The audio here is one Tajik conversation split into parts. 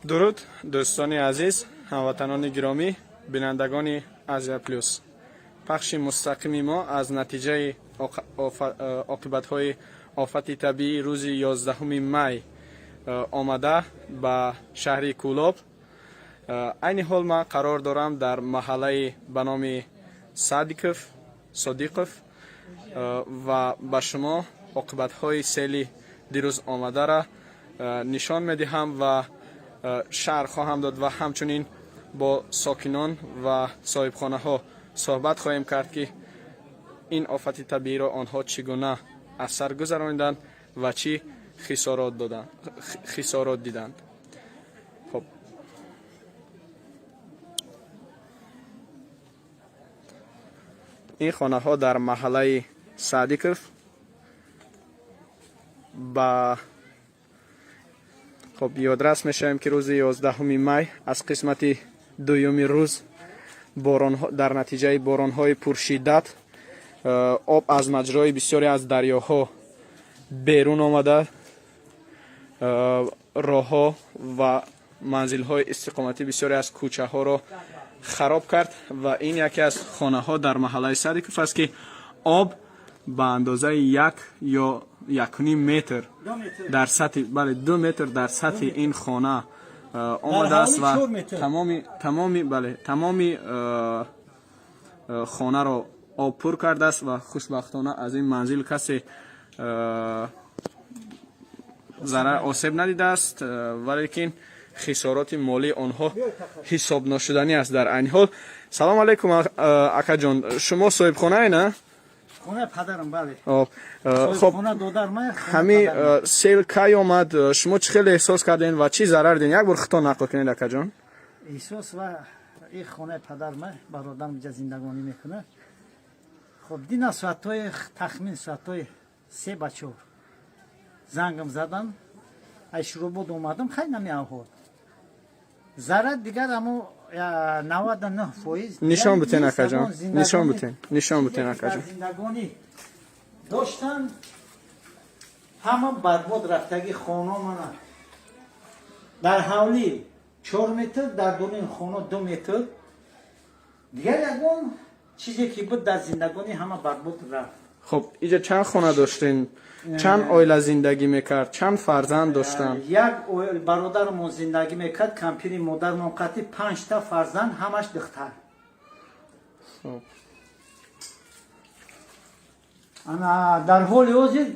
Дуруд, дӯстони азиз, ҳамватанони гиромӣ, бинандагони Азия Плюс. Пахши мустақими мо аз натиҷаи оқибатҳои офати табиӣ рӯзи 11 май омада ба шаҳри Кӯлоб. Айни ҳол ман қарор дорам дар маҳаллаи ба номи Садиков, Содиқов ва ба шумо оқибатҳои сели дирӯз омадара нишон медиҳам ва шарҳ хоҳам дод ва ҳамчунин бо сокинон ва соҳибхонаҳо суҳбат хоҳем кард, ки ин офати табииро онҳо чӣ гуна аз сар гузарониданд ва чӣ хисорот диданд. Хоб, ин хонаҳо дар маҳаллаи Саъдиков ба хоб ёдрас мешавем, ки рӯзи 11 май аз қисмати дуюми рӯз дар натиҷаи боронҳои пуршиддат об аз маҷрои бисёре аз дарёҳо берун омада, роҳҳо ва манзилҳои истиқоматӣ, бисёре аз кӯчаҳоро хароб кард. Ва ин яке аз хонаҳо дар маҳаллаи Садиков аст, ки об ба андозаи 1 ё 1.5 метр дар сатҳи, бале, 2 метр дар сатҳи ин хона омадааст ва тамоми, бале, тамоми хонаро об пур кардааст. Ва хушбахтона аз ин манзил касе зарар осеб надидааст, валекин хисороти молии онҳо ҳисобношуданӣ аст дар айни ҳол. Салому алайкум, акаҷон, шумо соҳибхонае, на? Хонаи падарам, бале. Хоб. Хона додарма. Ҳами сел кай омад, шумо чӣ хеле эҳсос кардем ва чӣ зарар дидем? Як бор худтон нақл кунед, акаҷон. Эҳсос ва ин хонаи падарма, бародарам инҷа зиндагонӣ мекунад. Хоб, дина соатҳои, тахмин соатҳои 3 ба 4 зангам задан, ай Шуробод омадам. Хай, нами аҳвол, зарар дигар амо 99%. Нишон бутен, акаҷон, нишон бутен, нишон бутен, акаҷон. Зиндагонӣ доштан, ҳама барбод рафтагӣ. Хона мана дар ҳавлӣ 4 метр, дар дуруни хона 2 метр. Дигар ягон чизе ки буд дар зиндагонӣ, ҳама барбод рафт. Хоб, иҷа чанд хона доштен, чанд оила зиндагӣ мекард, чанд фарзанд доштанд? Як бародарамон зиндагӣ мекард, кампири модармон қати, панҷта фарзанд, ҳамаш духтар. Ана дар ҳоли ҳозир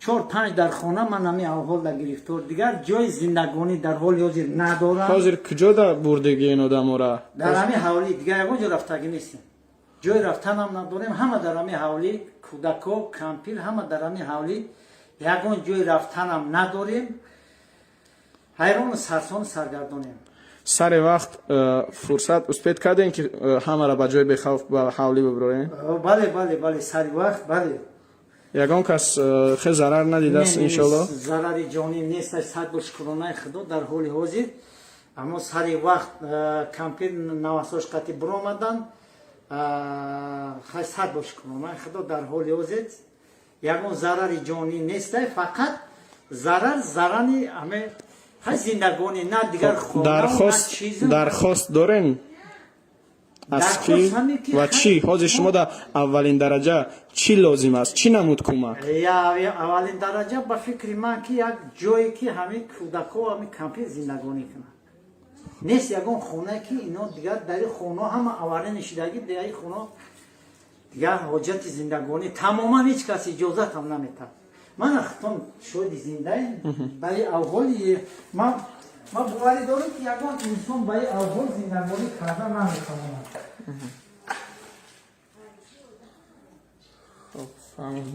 чор панҷ дар хона ман ҳами аҳволда гирифтор, дигар ҷои зиндагонӣ дар ҳоли ҳозир надорам. Ҳозир куҷода бурдагӣ ин одамора? Дар ҳами ҳавлӣ, дигар ягон ҷо рафтагӣ нестем, ҷои рафтанам надорем. Ҳама дар ҳами ҳавлӣ, кӯдако, кампир, ҳама дар ҳами ҳавлӣ, ягон ҷои рафтанам надорем. Ҳайрону сарсону саргардонем. Сари вақт фурсат успеть кардем, ки ҳамаро ба ҷои бехавф, ба ҳавлӣ бибурем? Бале, сари вақт, бале. Ягон кас хел зарар надидааст, иншолло? Зарари ҷонӣ нест, сад бо шукронаи Худо дар ҳоли ҳозир. Аммо сари вақт кампир навасош қати биромадан. Хай, сад бо шукронаи Худо, дар ҳоли ҳозир ягон зарари ҷонӣ нестай, фақат зарар зарани ҳаме хай зиндагонӣ, на дигар. Дархост дорем аз кӣ ва чӣ? Ҳозир шумо дар аввалин дараҷа чӣ лозим аст, чӣ намуд кӯмак? Аввалин дараҷа, ба фикри ман, ки як ҷое ки ҳамин кӯдако, ҳамин кампир зиндагонӣ кунанд, нест ягон хонае ки ино дигар дари хонаҳо ҳама аварӣ нишидагӣ, дари хонаҳо дигар ҳоҷати зиндагонӣ тамоман ҳеҷ кас иҷозатам наметад. Ман худтон шоҳиди зиндаем ба ин авҳоли. Ман боварӣ дорам, ки ягон инсон ба ин авҳол зиндагонӣ карда наметавонад.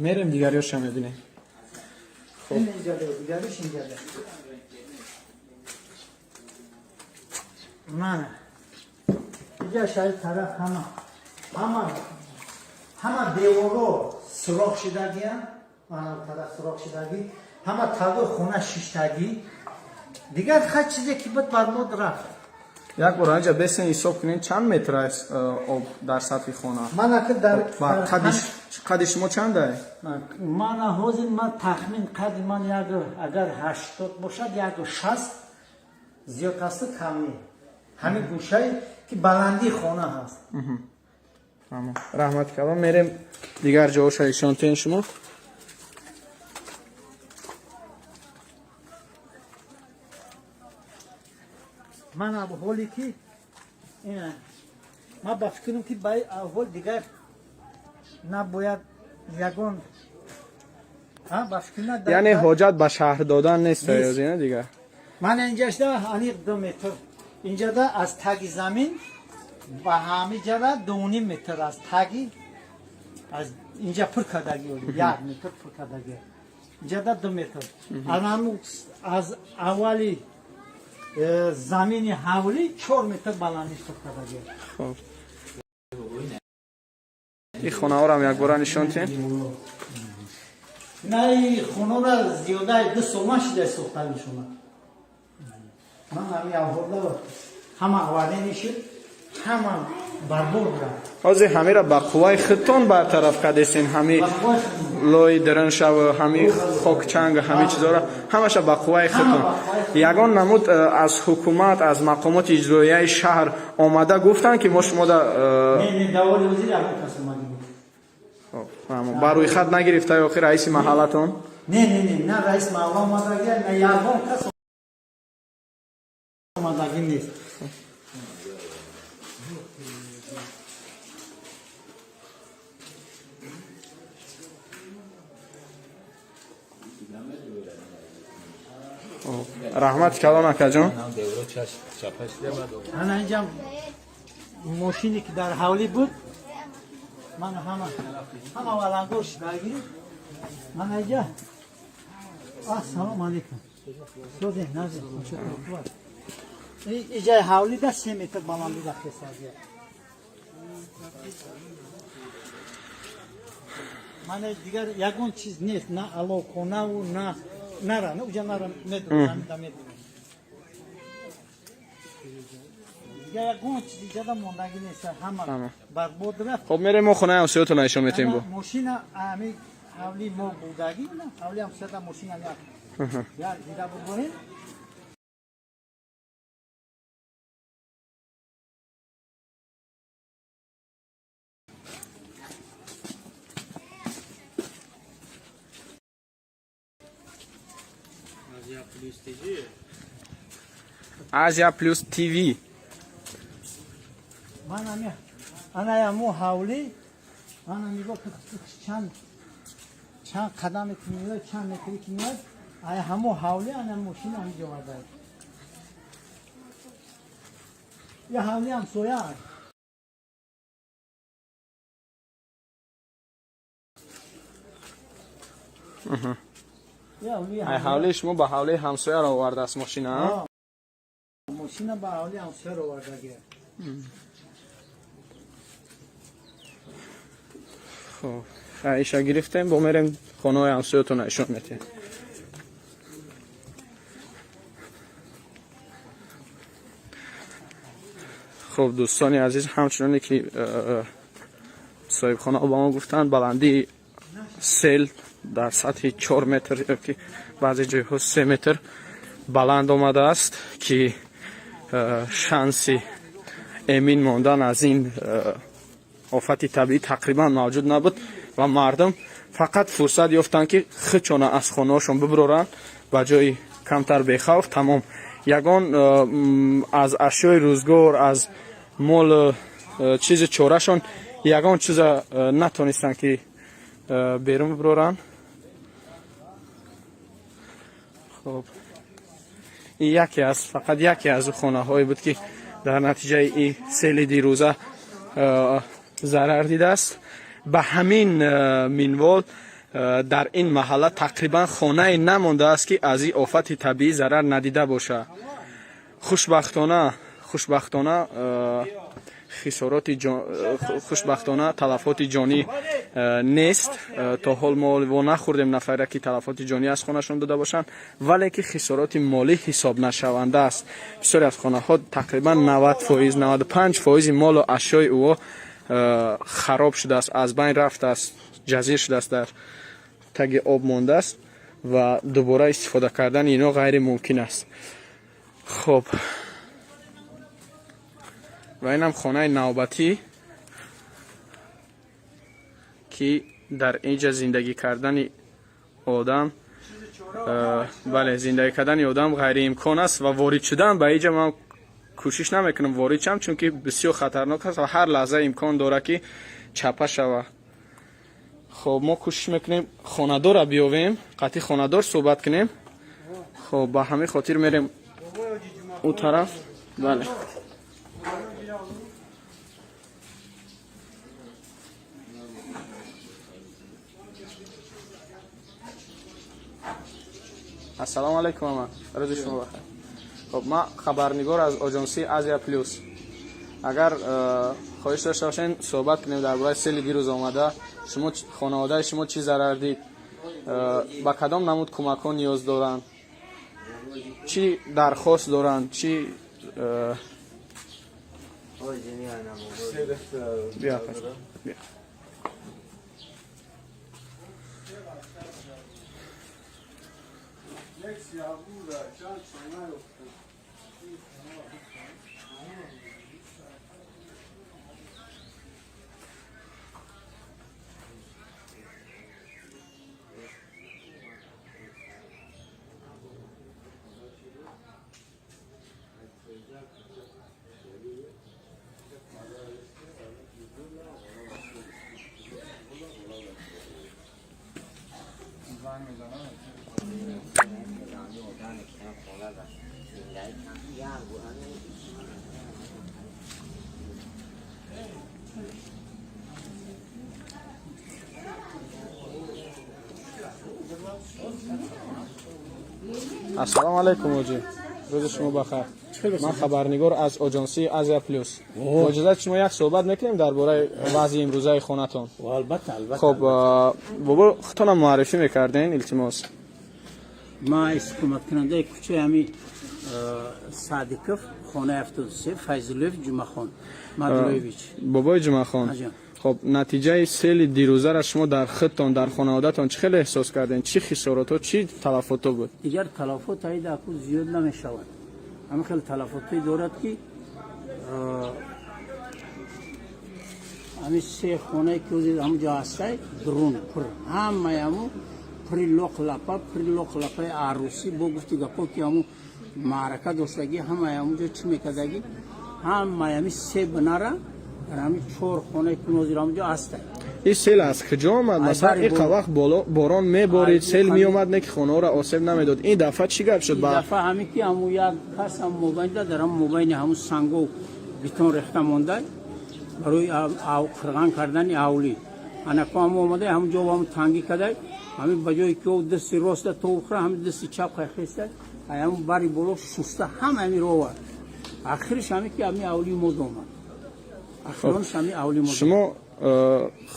Мерем, дигариёша мебинем. Дигариш инҷада, мана иҷа шаи тараф ҳама деворо сурох шидагиам, мана тараф сурох шидагӣ, ҳама тавои хона шиштагӣ. Дигар хай чизе ки буд, барбод рафт. Як бор анҷа бесен, ҳисоб кунед, чанд метр аст об дар сатҳи хона? Ман ака дар ва қадиш Қади шумо чандай? Ман ҳозир, ман тахмин, қади ман як, агар 80 бошад, 1,60 зиёд ҳасту кам не. Ҳамин гӯшае ки баландии хона ҳаст. Раҳмат калон. Мерем, дигар ҷоҳоша нишон тиҳен шумо. Ман ҳоле ки ман ба фикрам, ки ба аввал дигар набояд ягон, ба фикр. Яъне ҳоҷат ба шаҳр додан нест ина дигар. Ман инҷашда аниқ 2 метр, инҷада аз таги замин ба ҳами ҷара 2,5 метр, аз таги, аз инҷа пур кардаги, 1 метр пур кардаги, инҷада 2 метр, аз аввали замини ҳавлӣ 4 метр баландӣ пур кардаги. Хоб, ин хонаҳоро якбора нишон тиҳем. На, и хонора зиёдаи 2 сол нашида сохтанишона. Ман ҳами аввалда ҳама аввалини шуд, ҳама барбод рафт. Ҳозир ҳамира ба қувваи худтон бартараф кардесен, ҳами лои даруншаву ҳами хокчанг, ҳами чизоро ҳамаша ба қувваи худтон. Ягон намуд аз ҳукумат, аз мақомоти иҷроияи шаҳр омада гуфтанд, ки мо шумо да Не, не, даволи ҳозир ягон кас омада. Ба рӯйхат нагирифта ё ки раиси маҳаллатон? Не, не, не, на раис маҳалла омадаги, на ягон кас омадагӣ нест. Раҳмат калон, акаҷон. Ана инҷа мошине ки дар ҳавлӣ буд, ман ҳама валангор шудагӣ. Ман инҷа, ассалому алайкум, созе назе. Иҷаи ҳавлида 3 метр баландида хесаги. Ман дигар ягон чиз нест, на аловхонаву на нара, уҷа нара, медонам, медонам, дигар ягон чиз иҷада мондагӣ нест, ҳама барбод рафт. Хоб, мерем, мо хонаи ҳамсоятона нишон метиҳем бо. Мошина ами ҳавли мо будагӣ, ҳавли ҳамсоята, мошина як дида бубурем. Азия Плюс ТВ. Ман ами ана яму ҳавлӣ, ана нигоҳ, чанд чанд қадаме ки меояд, чанд метре ки меояд, ай ҳамо ҳавлӣ ана мошина ҳамиҷо оварда. Я ҳавли ҳамсоя аст. Ай ҳавлии шумо ба ҳавлии ҳамсояро овардааст мошина? Мошина ба ҳавлии ҳамсояро овардаги. Хоб, иша гирифтем, бо мерем, хонаҳои ҳамсоятона нишон метиҳем. Хуб, дӯстони азиз, ҳамчуноне ки соҳибхонаҳо ба мо гуфтанд, баландии сел дар сатҳи 4 метр ё ки баъзе ҷойҳо 3 метр баланд омадааст, ки шанси эмин мондан аз ин офати табиӣ тақрибан мавҷуд набуд ва мардум фақат фурсат ёфтанд, ки худшона аз хонаҳошон бибуроранд ба ҷои камтар бехавф. Тамом, ягон аз ашёи рӯзгор, аз молу чизи чорашон ягон чиза натонистанд, ки берун бибуроранд. Хоб, ин яке аз, фақат яке аз хонаҳое буд, ки дар натиҷаи ин сели дирӯза зарар дидааст. Ба ҳамин минвол дар ин маҳалла тақрибан хонае намондааст, ки аз ин офати табиӣ зарар надида бошад. Хушбахтона хисороти, хушбахтона талафоти ҷонӣ нест. То ҳол мо во нахӯрдем нафаре, ки талафоти ҷонӣ аз хонашон дода бошанд, вале ки хисороти молӣ ҳисобнашаванда аст. Бисёре аз хонаҳо тақрибан 90%, 95 фоизи молу ашёи ӯо хароб шудааст, аз байн рафтааст. ҷазир шудааст, дар таги об мондааст ва дубора истифода кардани ино ғайримумкин аст. Хуб, ва инам хонаи навбатӣ, ки дар инҷа зиндагӣ кардани одам, бале, зиндагӣ кардани одам ғайриимкон аст ва ворид шудан ба инҷа ман кӯшиш намекунам ворид шавам, чунки бисёр хатарнок аст ва ҳар лаҳза имкон дорад, ки чапа шава. Хоб, мо кӯшиш мекунем хонадорро биёвем, қатъи хонадор суҳбат кунем. Хоб, ба ҳамин хотир мерем ӯ тараф, бале. Ассалому алайкум, ама, рӯзи шумо бахайр. Хоб, ман хабарнигор аз оҷонсии Азия Плюс. Агар хоҳиш дошта бошен, суҳбат кунем дар бораи сели дирӯз омада. Шумо, хонаводаи шумо чӣ зарар дид, ба кадом намуд кӯмакҳо ниёз доранд, чӣ дархост доранд, чӣ биё, биё. Ассалому алайкум, ҳоҷӣ, рӯзи шумо бахайр. Ман хабарнигор аз оҷонсии Азия Плюс. Бо иҷозати шумо як суҳбат мекунем дар бораи вазъи имрӯзаи хонатон. Албатта, албатта. Хоб, бобо, худтонам муаррифӣ мекарден, илтимос. Ман истиқоматкунандаи кӯчаи ҳами Саъдиков, хонаи 73, Файзуллоев Ҷумъахон Мадулоевич. Бобои Ҷумъахон. Аҷаб. Хоб, натиҷаи сели дирӯзаро шумо дар худтон, дар хонаводатон чӣ хеле эҳсос кардем? Чӣ хисоротҳо, чӣ талафотҳо буд? Дигар талафот аида аку зиёд намешавад. Ҳамин хел талафотҳое дорад, ки ҳамин се хонае ки ҳозир ҳамунҷо ҳастай, дурун пур, ҳамаи ҳаму пури лоқ лапа, пури лоқ лапаи арӯсӣ, бо гуфти гапо, ки ҳаму маърака доштагӣ, ҳамаи ҳамунҷо чӣ мекардагӣ, ҳамаи ҳамин се бинара дар ҳамин чор хонае ки ҳозир ҳамунҷо ҳастай. Ин сел аз куҷо омад? Ай, Масалан, бари ин қа вақт боло борон меборид, Ай, сел меомад, не ки хонаҳоро осеб намедод. Ин дафъа чӣ гап шуд? Ин Ба дафъа ҳамин ки ҳаму як кас ҳам мобайнда, дар ҳам мобайни ҳамун сангов бетон рехта монда барои қирған кардани авлӣ. Анако ҳаму омада, ҳамун ҷо ҳамун тангӣ кадай. Ҳамин ба ҷое ки дасти роста то ухра, ҳамин дасти чап хайхеста, ай ҳамун бари боло шуста, ҳама ҳамин овард. Ахириш ҳамин ки ҳамин авлии мо омад, ахиронш ҳамин авлии мо. Шумо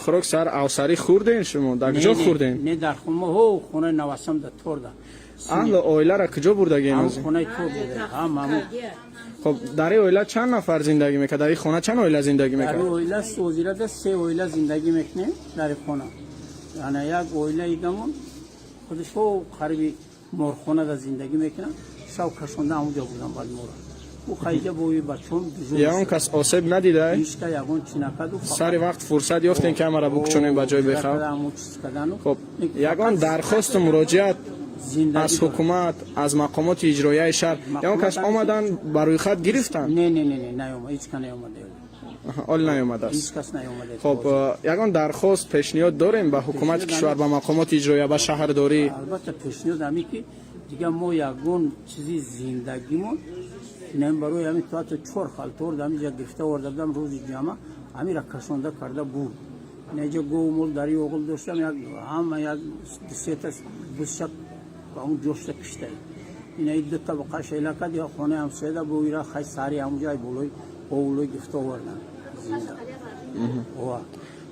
хӯрок сар авсарӣ хӯрден? Шумо дар куҷо хӯрден? Не, дар хона, ҳо, хонаи навасам, дар торда. Аҳлу оиларо куҷо бурдагем? Ҳамун хонаи тор буда, ҳам ҳамун. Хоб, дар ин оила чанд нафар зиндагӣ мекард? Дар ин хона чанд оила зиндагӣ Дар мекард? ин оила ҳозирада се оила зиндагӣ мекунем дар ин хона. Ана як оила идамон худашо қариби морхонада зиндагӣ мекунанд. Шав кашонда ҳамунҷо будам, баъд мора ӯ хайҷа бо бачон. Ягон кас осеб надида? Ҳичка ягон чи накарду. Сари вақт фурсат ёфтем, ки ҳамаро букучонем ба ҷои бехавф. Ҳамун чиз кардану. Хоб, ягон дархосту муроҷиат аз ҳукумат, аз мақомоти иҷроияи шаҳр, ягон кас омадан, ба рӯйхат гирифтанд? Не, не, не, не, наёмад, ҳеч кас наёмада. Аҳа, ҳол наёмадааст. Ҳеч кас наёмада. Хоб, ягон дархост, пешниҳод дорем ба ҳукумати кишвар, ба мақомоти иҷроия, ба шаҳрдорӣ? Албатта, пешниҳод ҳамин ки дигар мо ягон чизи зиндагимон инам барои ҳамин то ҳатто чор халтор дар ҳамин ҷа гирифта оварда будам рӯзи ҷамъа, ҳаминра кашонда карда буд. Инаҷа гову мол дар оғил доштам, як ҳама як сета бузча ба он ҷошта киштай. Ина ду табақа шела кард, я хонаи ҳамсояда бо ира хай сари ҳамун ҷай болои овулои гирифта овардан зинда. Ова.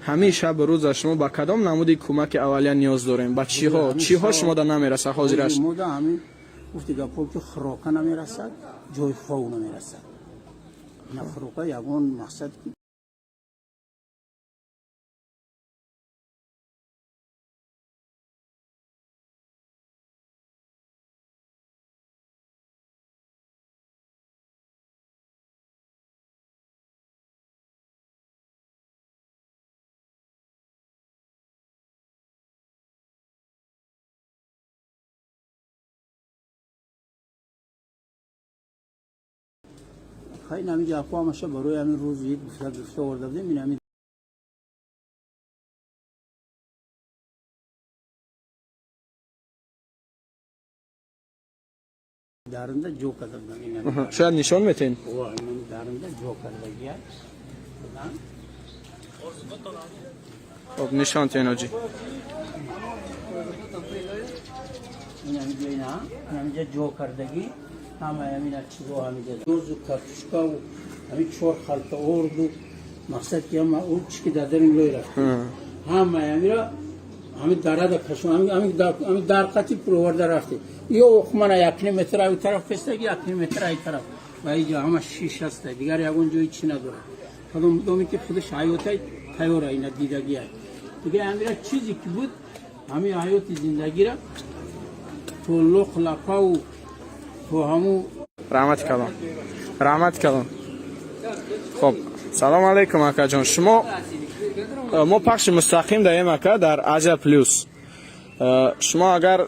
Ҳамин шабу рӯза шумо ба кадом намуди кӯмаки аввалия ниёз дорем? Ба чиҳо, чиҳо шумода намерасад ҳозираш? Мода ҳамин гуфти гапо, ки хӯрока намерасад, ҷои хов намерасад. На хӯрока, ягон мақсад ки. Хай, ин ҳамин ҷафо ҳамаша барои ҳамин рӯзи ид гуфта гирифта оварда будем, ин ҳамин дарунда ҷо карда будам, ин ҳамин. Шояд нишон метен? О, ҳамин дарунда ҷо кардагия будам. Хоб, нишон тен, ҳоҷӣ. Ин ҳаминҷо, ина ҳаминҷа ҷо кардагӣ, ҳама ҳамина чизо ҳаминҷа, дозу картошкаву ҳамин чор халта орду, мақсад ки ҳама ӯ чи ки дар дарин лой рафт, ҳама ҳамира ҳамин дарада кашон, ҳамин дар қати пуроварда рафте. Ё охмана якним метр ай тараф кестаги, якним метр ай тараф, ва иҷа ҳама шиш ҳаста, дигар ягон ҷои чи надорад. Кадом доме ки худаш ҳаётай тайёра, ина дидагиай. Дигар ҳамира чизе ки буд, ҳамин ҳаёти зиндагира то лоқ лапаву то ҳаму. Раҳмати калон, раҳмати калон. Хоб, салом алайкум, акаҷон. Шумо мо пахши мустақим даем, ака, дар Азия Плюс. Шумо агар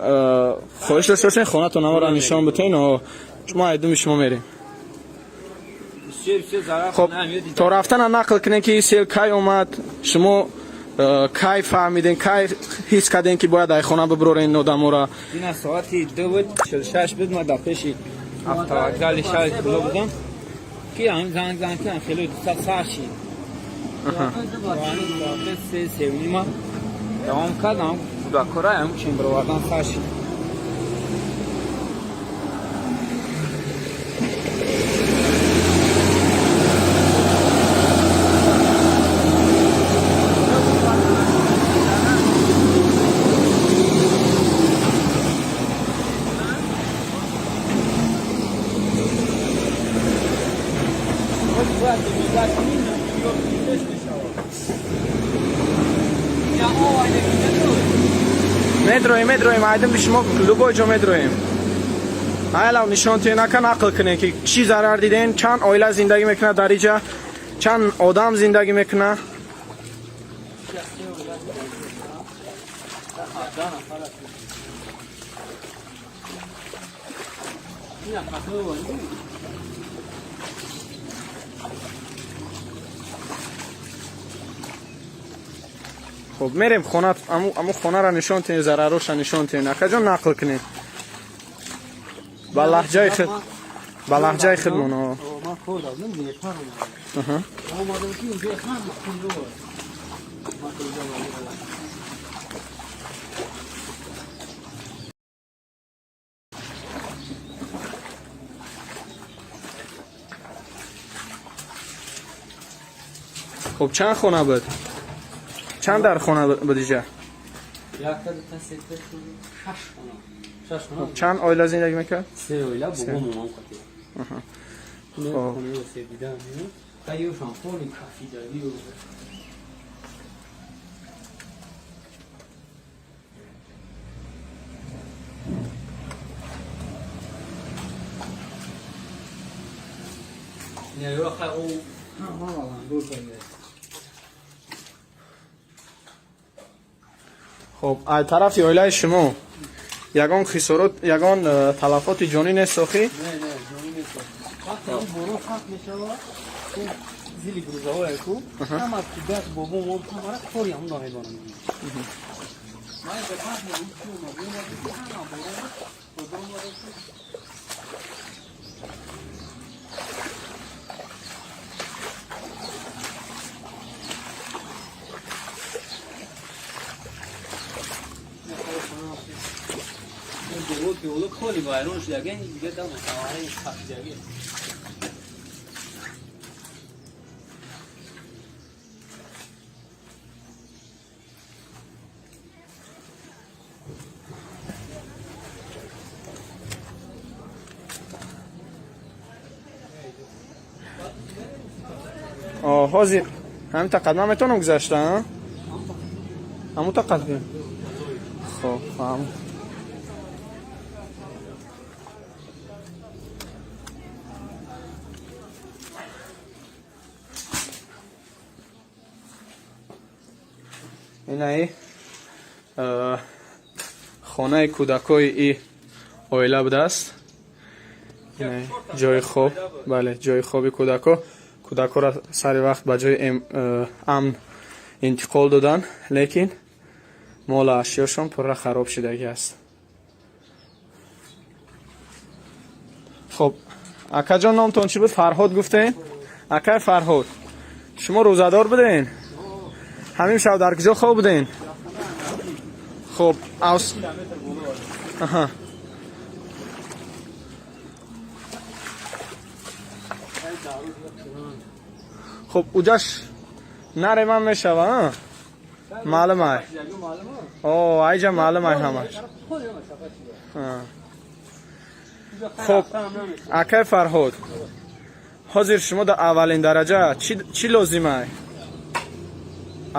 хоҳиш дошта бошед, хонатон амаро нишон битен, шумо айдуми шумо мерем. Хоб, то рафтана нақл кунем, ки сел кай омад, шумо кай фаҳмиден, кай ҳис кардем, ки бояд ай хона бибурорен одаморо? Ина соати 2:46 буд, ма дар пеши автовокзали шаҳри Кӯлоб будам, ки ҳамин занг зан ки хеле дусад сар шид. Се севнима давом кардам, кӯдакора ҳам чин бировардан сар шид. Медроем, медроем, айдин шумо любой ҷо медроем. Айлав нишон тиҳен, ака, нақл кунем, ки чӣ зарар диден, чанд оила зиндагӣ мекунад дар иҷа, чанд одам зиндагӣ мекунад. Хоб, мерем хона, аму хонаро нишон тиҳем, зарароша нишон тиҳем. Акаҷон, нақл кунем ба лаҳҷаи худ, ба лаҳҷаи худмон. Ман кор дардам, бепар омадам. Омадам ки инҷо ҳама хунро. Ман инҷо. Хоб, чанд хона буд, чанд дар хона буд иҷа? Якта, дута, сета, шаш хона, шаш хона. Чанд оила зиндагӣ мекард? Се оила, бобо, момам қати. Хонаи се дида, қайёшам холи кафидагию. Не, хай о. Хоб, аз тарафи оилаи шумо ягон хисорот, ягон талафоти ҷонӣ нест охӣ? Не, не, ҷонӣ нест. Вақте он борон фарқ мешавад, зили грузовое ку ҳама кӯдак, бобо, мом, ҳамара кори ҳамон намедонам. Ман ба баъд мегӯм, ки омад, ҳама борон борон. Девол пиёло коли вайрон шудаген, дига дам савараи хафидаги. Ҳозир ҳамин тақад ман метавонам гузашта, ҳамун тақад. Хоб, фаҳм. Инаи хонаи кӯдакои и оила будааст. Ҷои хоб, бале, ҷои хоби кӯдако. Кӯдакоро сари вақт ба ҷои амн интиқол доданд, лекин молу ашёшон пурра хароб шудагӣ аст. Хоб, акаҷон, номтон чӣ буд? Фарҳод гуфтем? Акай Фарҳод, шумо рӯзадор буден? Ҳамин шаб дар куҷо хоб буден? Хоб, аҳа. Хоб, уҷаш нареман мешава, маълумай. О, айҷа маълумай ҳамаш. Хоб, акай Фарҳод, ҳозир шумо дар аввалин дараҷа чӣ лозимай?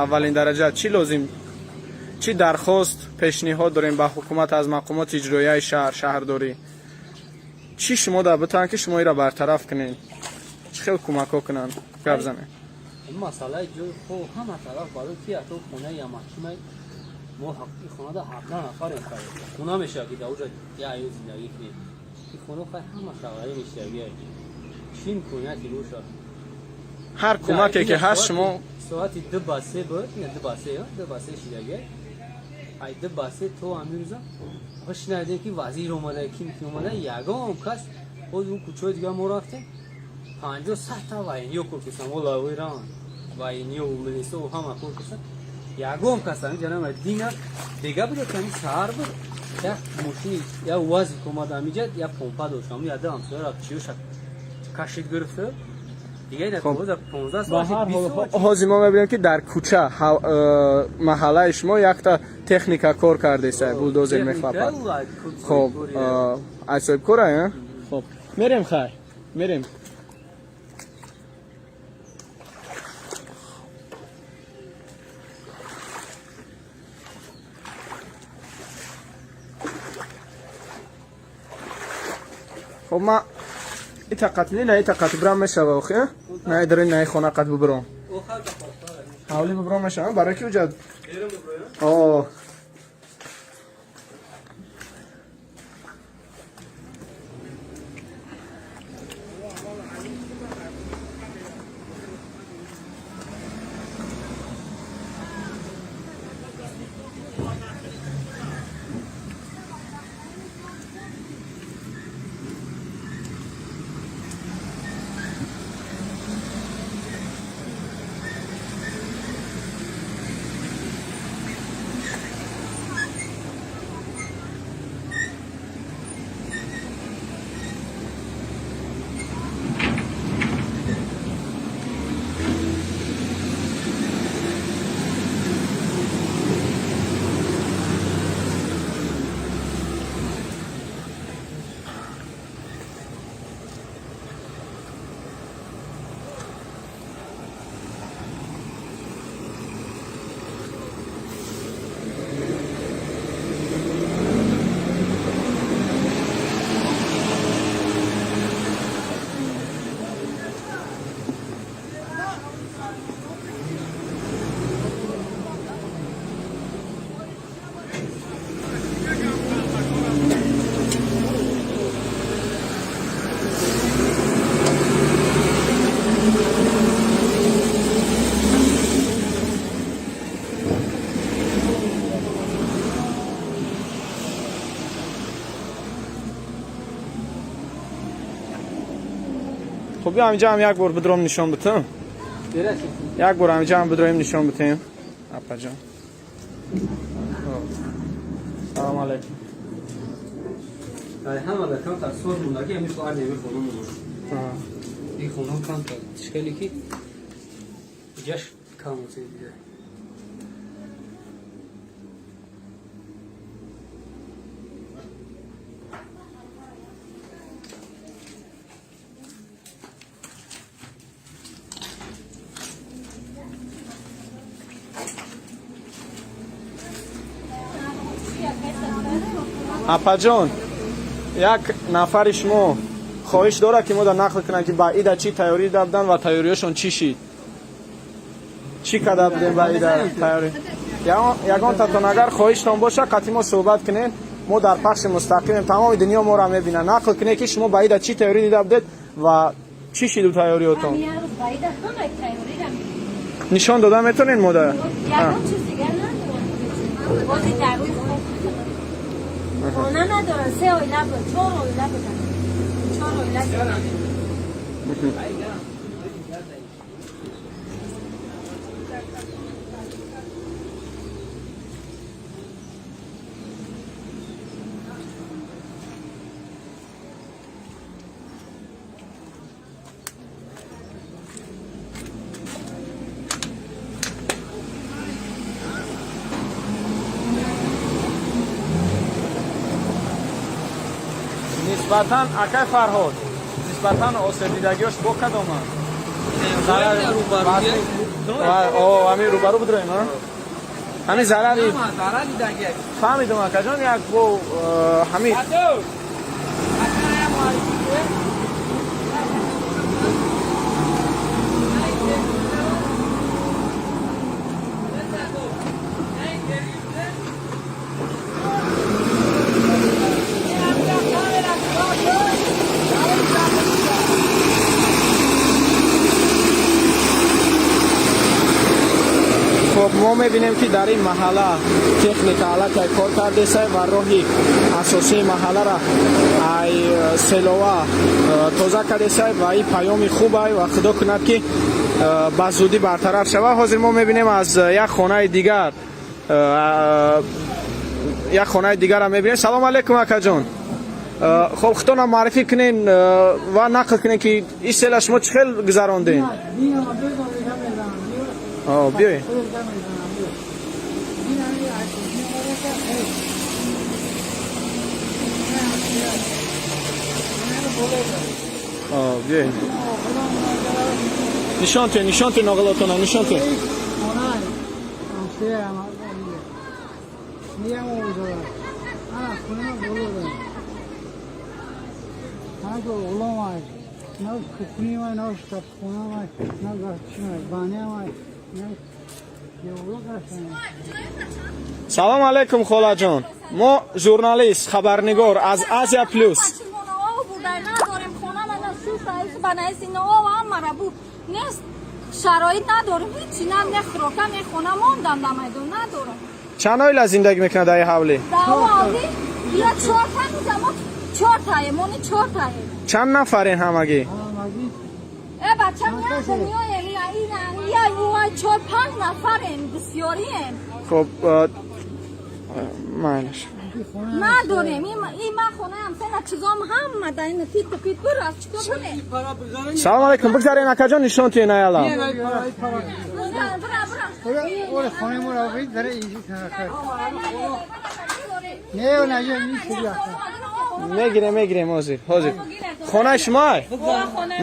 Аввалин дараҷа чӣ лозим, чӣ дархост, пешниҳод дорем ба ҳукумат, аз мақомоти иҷроияи шаҳр, шаҳрдорӣ? Чӣ шумо дар битаванд, ки шумо инро бартараф кунед? Чӣ хел кӯмакҳо кунанд? Гап занед. Масъалаи ҷои хоб ҳама тараф, барои ки ато хонаи ямакшимай, мо ҳақиқи хонада 17 нафарем. Хона мешавад, ки дар уҷа як аю зиндагӣ кунем. Ин хона хай ҳама шавари мешавагӣ, чӣ имконияте бошад? Ҳар кӯмаке ки ҳаст, шумо Соати 2 ба 3 буд, ина 2 ба 3, 2 ба 3 шидагӣ. Ай 2 ба 3 то ҳамин рӯза шунавидем, ки вазир омада, ким ки омада, ягон кас. Боз он кӯчаҳои дигар мо рафтем, 50-100 та вайниё кор карданд, волавиран вайниё, милисо ҳама кор карданд, ягон кас ҳамин ҷа намад. Дина дега буда, ки ҳамин саҳар буд, як мошини, як УАЗик омада ҳаминҷа, як помпа дошт, ҳамин яда ҳамсояра чиёша кашид, гирифта. Ҳозир мо мебинем, ки дар кӯча маҳаллаи шумо якта техника кор кардеса, булдозер мехлапад. Хоб, аз соҳибкора. Хоб, мерем, хай, мерем. Хоб, ма ита қатли на, ита қат бирам мешава, охи на идари на хона қат бубиром, ҳавли бубиром мешава, барои ки уҷа о. Хуб, биё, ҳаминҷа ҳам як бор бидром, нишон битам. Як бор ҳаминҷа ҳам бидроем, нишон битем, апаҷон. Салом алейкум. Ҳама да камтар соз мондаги, ҳамин фарди ҳамин хона монда. Ин хона камтар хеле ки иҷаш кам дида. Апаҷон, як нафари шумо хоҳиш дорад, ки мо да нақл кунам, ки ба ида чӣ тайёрӣ дида буданд ва тайёриҳошон чӣ шид, чӣ карда будем ба ида тайёрӣ. Ягон татон агар хоҳиштон боша, қатъи мо суҳбат кунед. Мо дар пахши мустақимем, тамоми дунё моро мебинад. Нақл кунед, ки шумо ба ида чӣ тайёрӣ дида будед ва чӣ шиду тайёриётон? Нишон дода метавонед мода? Хона надоранд, се оила буд, чор оила буданд, чор оила. Нисбатан, акай Фарҳод, нисбатан осебдидагиёш бо кадоманд? Ҳамин рӯбарӯ бидроем, ҳамин зарари фаҳмидум, акаҷон, як бо ҳамин. Хоб, мо мебинем, ки дар ин маҳалла техника аллакай кор кардеса ва роҳи асосии маҳаллара ай селова тоза кардеса ва ин паёми хубай ва худо кунад, ки ба зудӣ бартараф шавад. Ҳозир мо мебинем аз як хонаи дигар, як хонаи дигарам мебинем. Салом алейкум, акаҷон. Хоб, худтонам муаррифӣ кунен ва нақл кунен, ки ин села шумо чӣ хел гузарондем. Биёед. Биёед, нишон тиҳед, нишон тиҳед ноғилотона, нишон тиҳед. Салом алейкум, холаҷон. Мо журналист, хабарнигор аз Азия Плюс. Надорем хона, нест, шароит надорем, ҳичи на, не хӯрока, не хона, мондам да майдон, надорам. Чанд оила зиндагӣ мекунад дар ҳавлӣ? Дар ҳавлӣ я чорта мо, чортаем, мони чортаем. Чанд нафарен ҳамагӣ? Э, бачам, миёем, ина я чор панҷ нафарем, бисёрием. Хоб, майлаш. Надорем. И ман хонаам сена чизом ҳама да ин титу пит бур, аз чикор кунем? Салом алейкум. Бигзарен, акаҷон, нишон тиҳен аяла. Бура, бура. Хонаи мо дара. Не, не. Мегирем, мегирем, ҳозир, ҳозир. Хонаи шумо?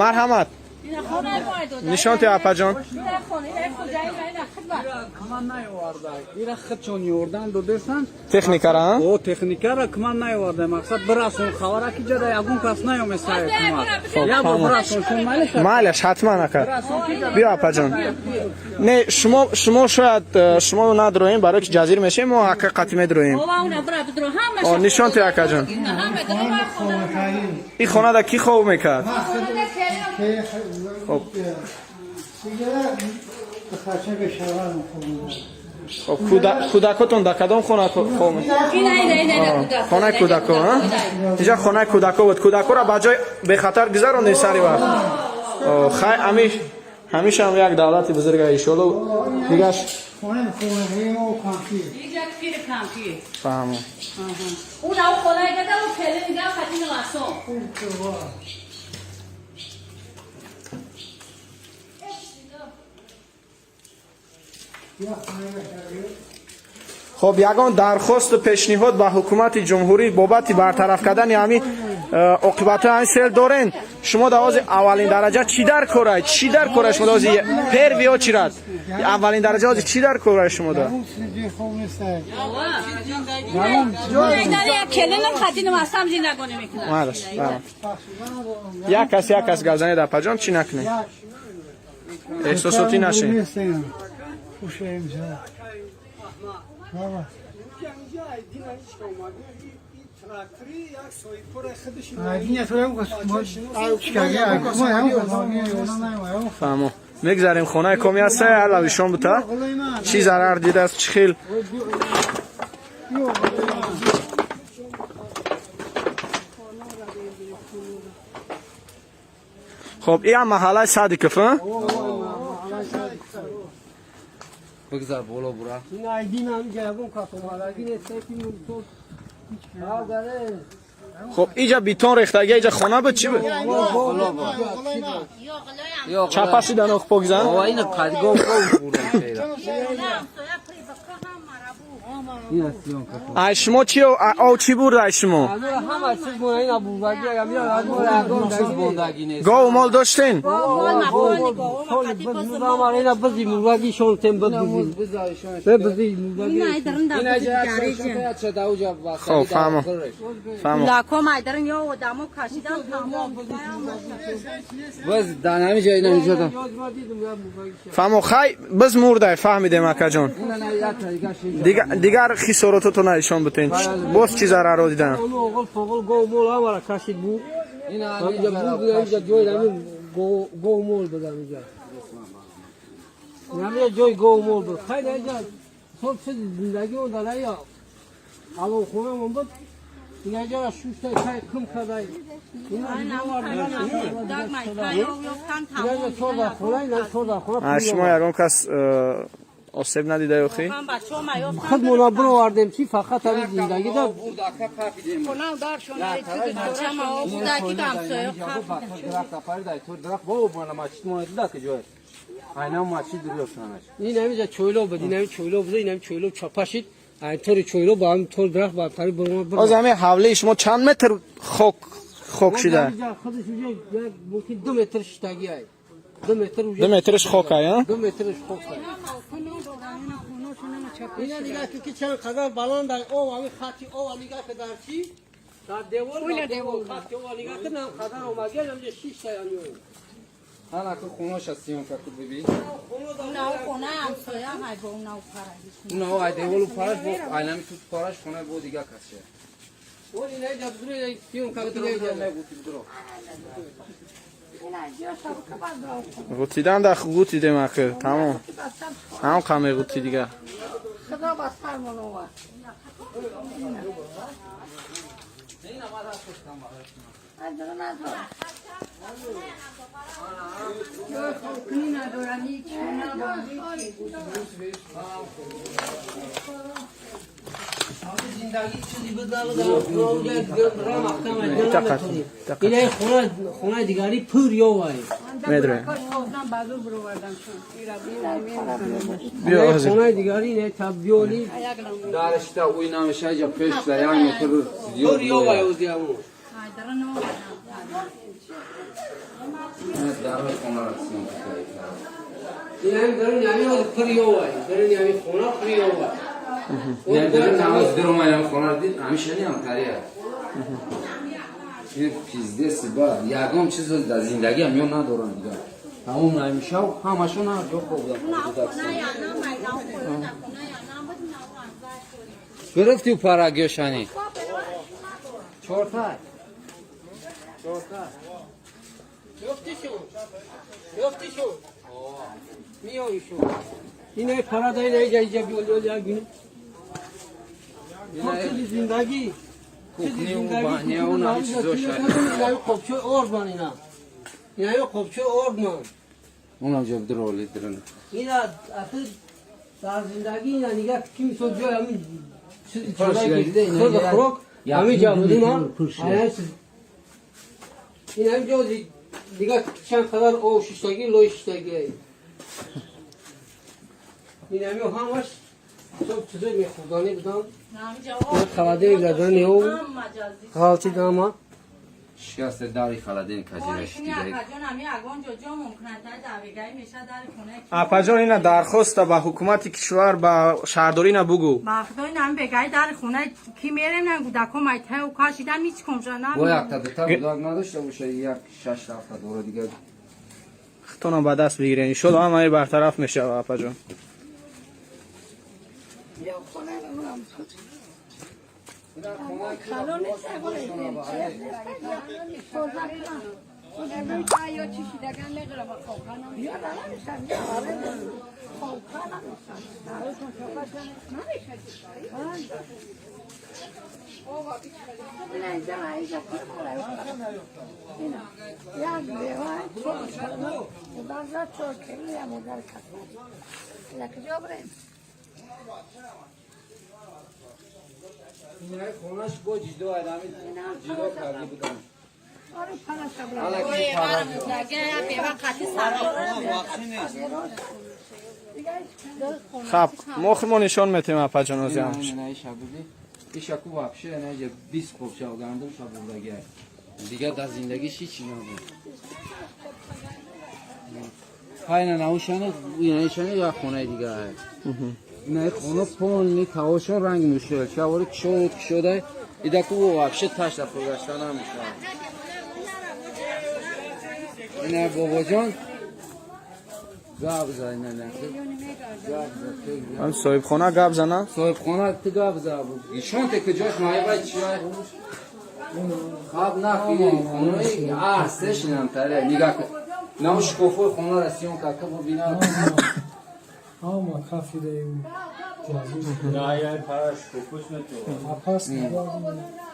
Марҳамат, нишон тиҳ, апаҷон. Кман наёварда, ира худшон ёрдан додесан. Техникара? О, техникара кман наёварда. Мақсад, бирасон хабара, ки ҷада ягон кас наёмесая кумак. Я бо бирасон шон, майлаш. Майлаш, ҳатман, ака. Биё, апаҷон. Не, шумо шояд шумо надроем, барои ки ҷазир мешем, мо ака қатӣ медроем. Нишон тиҳ, акаҷон. Ин хонада кӣ хоб мекард? Хоб. Хоб, кӯдакотон дар кадом хона хоб? Хонаи кӯдако. Инҷа хонаи кӯдако буд. Кӯдакоро ба ҷои бехатар гузарондем сари вақт. Хай, ҳамишам як давлати бузурга, иншолло, дигаш. Фаҳмо. Уна хонаи гада пеле нига хатини ласон. Хоб, ягон дархосту пешниҳод ба ҳукумати ҷумҳурӣ бобати бартараф кардани ҳамин оқибатҳои ҳамин сел дорен? Шумо дар ҳози аввалин дараҷа чӣ дар корай, чӣ дар корай шумо дар ҳози первый очередь, аввалин дараҷа ҳози чӣ дар корай шумо да? Келинам хатинам астам зиндагонӣ мекунад. Майлаш, як кас, як кас гап занед, апаҷон, чӣ накунед, эҳсосотӣ нашед. Баба. Фаҳмо, мегзарем хонаи коми ҳаста, алавишон бута, чӣ зарар дидааст, чӣ хел. Хоб, ин маҳаллаи Садиков. Бигзар боло бура. Хоб, иҷа бетон рехтага, иҷа хона буд, чӣ буд? Чапа шидан ох покзан. Ина қадгоҳ бурда. Ай шумо чи, ов чӣ бурда ай шумо? Гову мол доштен? Хоб, фаҳмо, фаҳмо. Фаҳмо, хай, биз мурдай, фаҳмидем, акаҷон. Дигар хисорототона нишон бутен, боз чӣ зараро дидан? Шумо ягон кас осеб надида ёхи? Худмона бировардем, чи фақат ҳамин зиндагӣ да. Ин ҳамиҷа чойло буд, ин ҳами чойло буд, ин ҳами чойло чапа шид, тори чойло ба ҳами тор дарахт ба тари. Оз ҳамин ҳавлии шумо чанд метр хок шида? Худаш уже мумкин 2 метр шиштагӣ ай. 2 метр. 2 метрш хок ай? 2 метрш хок ай. Ина нигоҳ кун, ки чанд қадар баланд ай об, ҳамин хати об нигоҳ ки дар чи? Дар девор, дар девор хати об нигоҳ ки нам қадар омадия, ҳамҷа шишта ами об. Ҳана ку хонаша съёмка ку биби. Уна ай деволу параш бо айнами тут параш хона бо дига касше. Он ина ҷа бузург съёмка ку дига. Ғутидан да ғутидем, ахир тамом, ҳам қаме ғути дига. Худо ба сармон овард. Ина хона дигари пур ёвай. Медре. Биё ҳозир. Хонаи дигари ина табиёли. Дарашта уй намеша, ҷа пеш да 1 метр. Пур ёвай озиаму. Дар хона съёмка кай. Ина ҳам дарун ҳамин пур ёвай. Дарун ҳамин хона пур ёвай. Не, дарун намоз дарум хона дид, ҳамишани ҳам тария. Ин пиздец, бад ягон чиз дар зиндагӣ ҳам ё надорам дигар. Тамом намешав, ҳамашон ҳар ҷо хобдам. Гирифти парагёшани. Чорта. Чорта. Ёфтишон. Ёфтишон. Миёишон. Ина парада, ина иҷа иҷа биёл як бин. Чизи зиндагӣ. Кухню, баня, он ҳам чизоша. Ина қопчои ордман ина. Ина қопчои ордман. Онам ҷо дироли дирин. Ина ахир дар зиндагӣ ина нигоҳ ки мисол ҷои ҳамин худ хӯрок ҳамин ҷо буд, ина ин ҳамин ҷо нигоҳ чанд қадар об шиштагӣ, лой шиштагӣ. Ин ҳамин ҳамаш чизои мехӯрданӣ будан. Холодильник задан ё ғалтид ҳама. Шикаста дари холодильник кажираш дига. Апаҷон, ина дархоста ба ҳукумати кишвар, ба шаҳрдорӣ ина бугӯ. Ба худои нам бегаи дари хона ки мерем, нам кӯдакҳо майтаю кашидам, ҳеҷ кумша нам. Бо якта дута кӯдак надошта боша, як шаш ҳафта дора дига. Худтонам ба даст бигирен, иншолло ҳамаи бартараф мешава, апаҷон. خونش با جدا ادمی جدا کرده بودن. Хаб, мо хумо нишон метем апаҷон озиамш. Ишаку вообще не 20 қопча гандум шабурдаги. Дигар дар зиндагиш ҳеч набуд. Хайна наушане, инашане я хонаи дигар. Ина хона полни таошон ранг мушел. Чавори кишод кишода. Идаку вообще таш да фургашта намешавад. Ина бобоҷон гап зад ина не. Гап зад. Ам соҳибхона гап зана? Соҳибхона ту гап зад. Ишон те куҷош маҳибай чиай? Хаб нахи хонаи аҳсеш инам таре. Нигаҳ кун. Нам шкофои хонаро сиён кард, ка бубинам. Ама кафидаи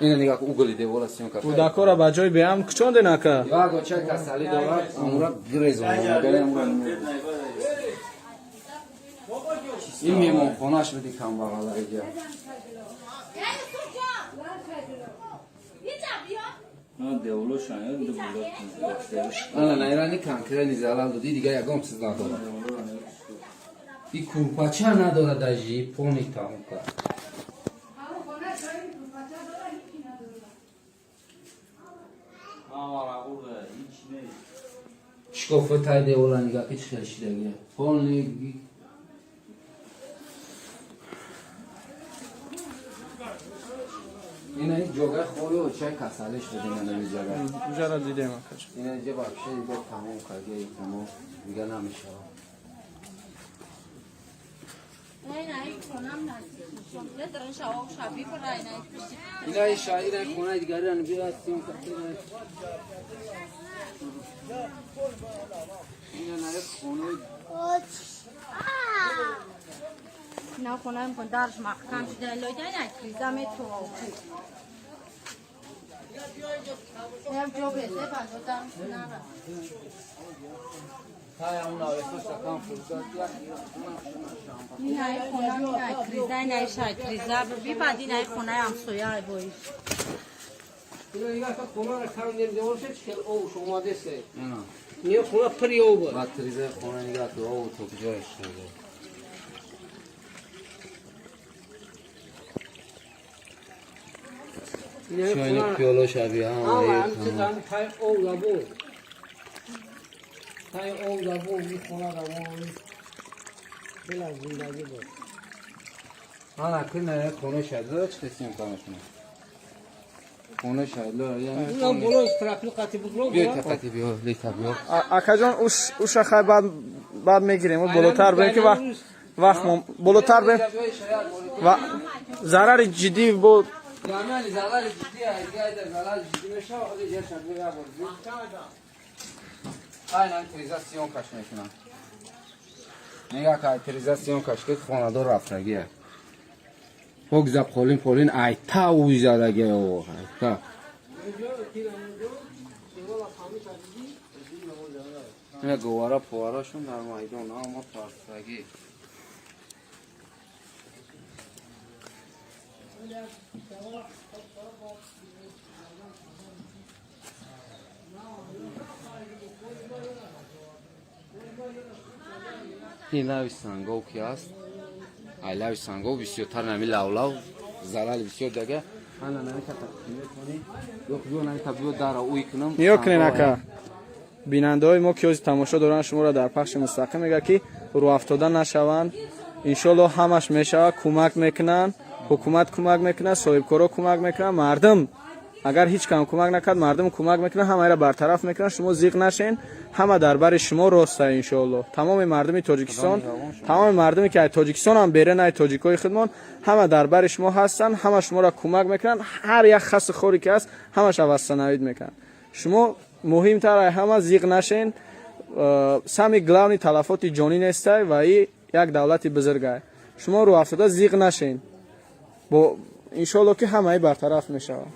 Ина нигаҳ кун, угли девора сиён кард. Кӯдакҳоро ба ҷои беам кучонден ака? Як оча касалӣ дорад, амура гирезон. Ин меҳмонхонаш буди камбағала иҷа. Ана наирани конкретни залал доди, дигар ягон чиз надорад. И курпача надорад даже, пони тамом кард. Шкофи тай девола нигаҳ ки чӣ хел шидагия. Полни ина ҷогаи холи очаи касалиш буд ина намиҷага. Уҷаро дидем акаҷон. Ина иҷа вообще дига тамом кардия, тамом дига намешавад. Ина иша ина хонаи дигари биё сиён кард. Ина на хонаи На хонаем кун дарш маҳкам шуда лойда на криза метова. Як ҷо безе бандодам нара. Ина хона ина криза ина шай криза би баъд ина хонаи ҳамсоя боиш. Ина нигоҳ кун, хонаро кам девор шед, хел ов омадесе. Не хона пури ов буд. Баъд тризаи хона нигаҳ кун, ов то куҷояш шуда. Чойни пиёло шаби ҳама ҳам чиз ҳам тай ов дабу. Тай ов дабу, ин хона дабу. Хела зиндагӣ буд. Ана кина хона шадло чӣ қисм канашуна. Хона шадло яъне Унам боло страпил қати буд. Биё тақати биё, лита биё. Акаҷон, уша хай баъд мегирем, болотар бем ки вақт болотар бем ва зарари ҷиддӣ бо Яъне зарари ҷиддӣ, айда зарари ҷиддӣ мешава, ҳозир ҷаша биё бор. Айнан триза сиён каш мекунам. Нигаҳ кай триза сиён каш ки хонадор рафтагия. Пок за қолин полин айта уй задагия о, айта. Ина говара поварашон дар майдон, ама партагӣ. Ин лави сангов ки аст, ай лави сангов бисёртар нами лавлав залали бисёр дага. Ана нами та метавонӣ ё биё нами та биё дара уй кунам. Ниё кунен ака. Бинандаҳои мо ки ҳозир тамошо доранд шуморо дар пахши мустақим мегӯяд ки рӯафтода нашаванд. Иншоалло ҳамаш мешавад, кӯмак мекунанд, ҳукумат кӯмак мекунад, соҳибкоро кӯмак мекунанд, мардум Агар ҳеҷ кам кӯмак накард, мардум кӯмак мекунанд, ҳамаро бартараф мекунанд. Шумо зиқ нашен, ҳама дар бари шумо роста, иншоалло. Тамоми мардуми Тоҷикистон, тамоми мардуме ки аз Тоҷикистон ҳам берун, ай тоҷикои худмон, ҳама дар бари шумо ҳастанд, ҳама шуморо кӯмак мекунанд. Ҳар як хасу хоре ки ҳаст, ҳамаша восстановить мекунанд. Шумо муҳимтар ай ҳама зиқ нашен. Самый главный талафоти ҷонӣ нестай ва и як давлати бузургай. Шумо рӯҳафтода зиқ нашен, бо иншоалло ки ҳамаи бартараф мешавад.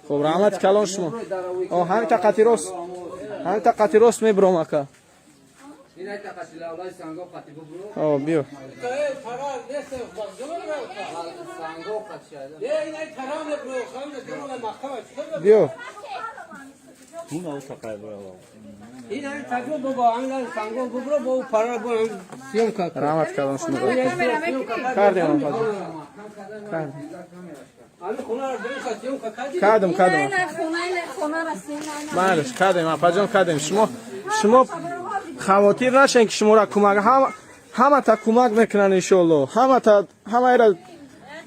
Хоб, раҳмати калон шумо. О, ҳамита қати рост, ҳамита қати рост мебуром, ака. Ина тақати лавлаи санго қати бубро. О, биё. Санго қати шайда. Биё. Ин ҳамин таҷо бобо, ҳамин санго бубро, бо пара бо съёмка. Раҳмати калон шумо. Кардем, апаҷон, кардем. Ҳамин хонаро дуришта съёмка кардӣ? Кардем, кардем. Ина хона, ина хона расид, ина. Балеш, кардем, апаҷон, кардем. Шумо хавотир нашен, ки шуморо кӯмак, ҳамата кӯмак мекунанд, иншоалло, ҳамата, ҳамаира.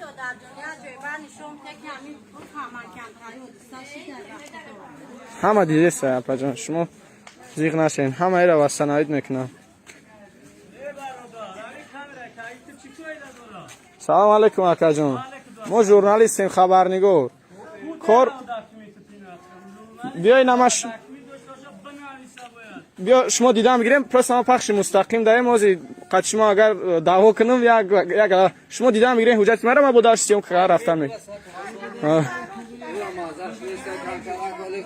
Додарҷон, як ҷой бар нишон бите, ки ҳамин бифаҳманд, камтари ҳодиса шид дар вақти дорад. Ҳама дидеста, апаҷон, шумо зиқ нашен, ҳамаира восстановить мекунам. Салом алейкум, акаҷон. Мо журналистем, хабарнигор. Кор биёй намаш, биё, шумо дидам бигирем. Просто ма пахши мустақим даем ози. Қад шумо агар даъво кунам, як шумо дидам бигирем ҳуҷҷати мара, ма бо дашт съёмка рафтам. Мазаш нест, камтарак вале.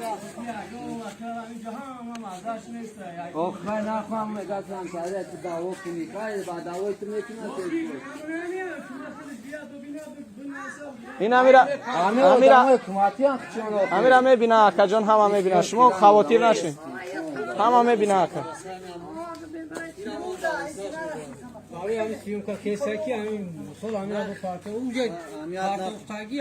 Ох, ман нахоҳам, мегӯяд, камтаре ту даъво кунӣ. Кай ба даъвои ту мекунад. Ин амира, амира. Ҳукуматиам чон. Амира мебина, акаҷон, ҳама мебина. Шумо хавотир нашин, ҳама мебина, ака. Ҳамин ҳамин съёмка кесаки ҳамин сол ҳамин бо парта уҷа партофтаги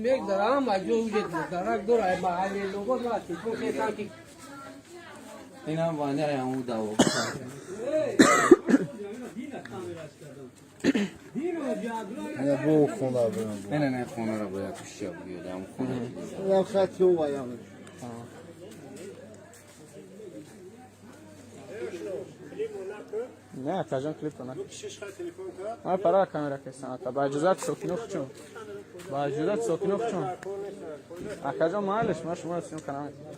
мегзара, ҳама ҷо уҷа дарак дора, маҳалли лого на телефон кесан ки. Инам ваня ҳамун даъво. Бо хона бирам. Не, не, хонаро бояд кушча биёд, ҳамун хона. Як хати ова ям. Не, акаҷон, клипа на. Ман пара камера кестам, ака. Ба иҷозати сокино хучум. Ба иҷозати сокино хучум. Акаҷон, майлиш, ман шуморо съёмка намекунам.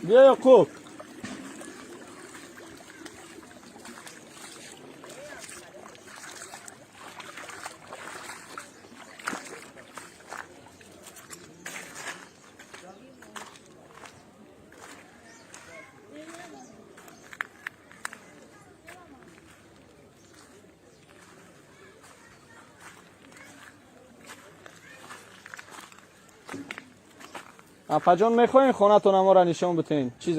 Биё, Ёқуб. Апаҷон, мехоҳем хонатон амора нишон битен. Чиз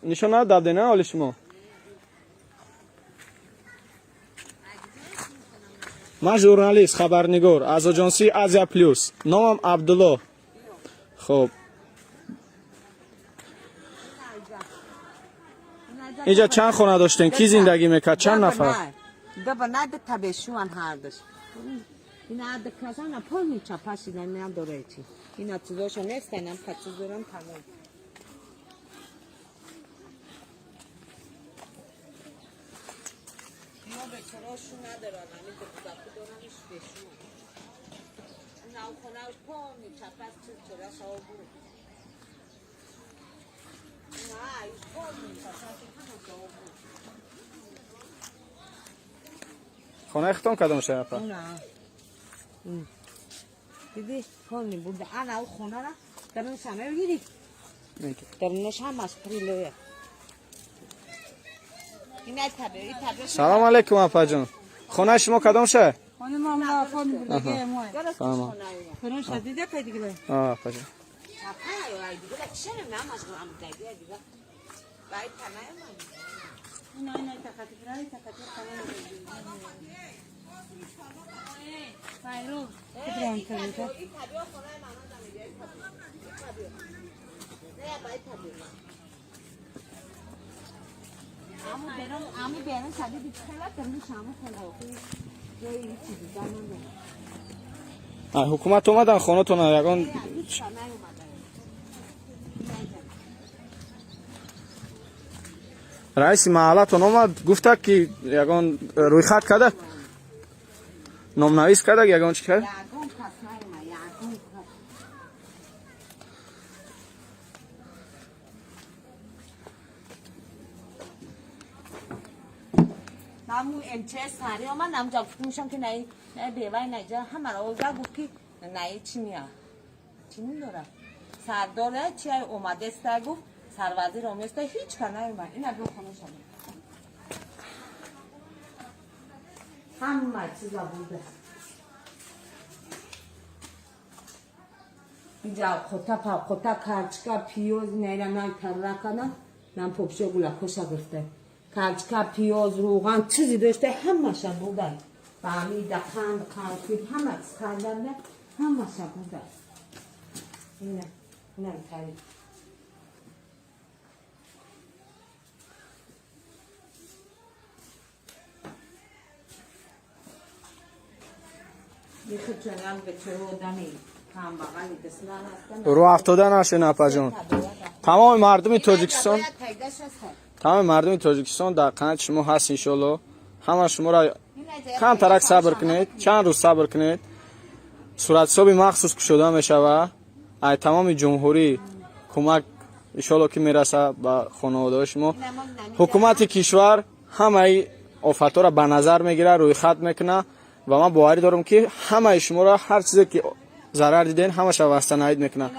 нишон нададде на оли шумо. Ман журналист, хабарнигор аз оҷонсии Азия Плюс. Номам Абдулло. Хоб. Инҷа чанд хона доштем? Кӣ зиндагӣ мекард? Чанд нафар? Доба нада табешуан ҳардаш. Ина ада казана полни чапаши надора чи. Ина чизошо нест, инам чиз дорам, тамом. Мо бечорашу надоран, ҳамин духтаку доранш бешун. Ина хонааш полни чапас, чиз чораша обу. Ина аюш полни чапас, ҳамаша обу. Хонаи худтон кадом шай, апа? Уна. Диди, полни бурда. Ана у хонара дарунаш ҳама бигири. Дарунаш ҳамаш прилоя. Ина табе, и табе. Салом алейкум, апаҷон. Хонаи шумо кадом шай? خانه ما هم افراد بردگی ما. فهمم. فرون شدیده که دیگه. آه پجا. اینا اینا تخطی فرای تخطی خانه. ҳукумат омадан хонатона ягон раиси маҳаллатон омад, гуфта ки ягон рӯйхат карда, номнавис карда, ягон чӣ кард? همون امچه سری آمد نمجا گفتم که نه نه بیوای نه جا همه را اوزا گفت که نه چی میاد چی نداره سردار چی اومده است گفت سروزیر اومده هیچ کار نیومد. اینا دو خونه شده همه چیزا بوده اینجا خطا پا خطا کرچکا پیوز نه نه ترکانا نه پوپشو گولا خوشا گرفته کرچکا پیاز روغن چیزی داشته همش بودن فهمید قند قند همه چیز خریدن همش بودن. اینه اینم خرید. Рӯ афтода нашед, апаҷон. Тамоми мардуми Тоҷикистон, тамоми мардуми Тоҷикистон дар қанаати шумо ҳаст, иншоалло. Ҳама шуморо камтарак сабр кунед, чанд рӯз сабр кунед. Суратҳисоби махсус кушода мешавад. Ай тамоми ҷумҳурӣ кӯмак иншоалло ки мераса ба хонаводаҳои шумо. Ҳукумати кишвар ҳамаи офатҳоро ба назар мегирад, рӯйхат мекунад ва ман боварӣ дорам ки ҳамаи шуморо ҳар чизе ки зарар диден ҳамаша вастанаид мекунад.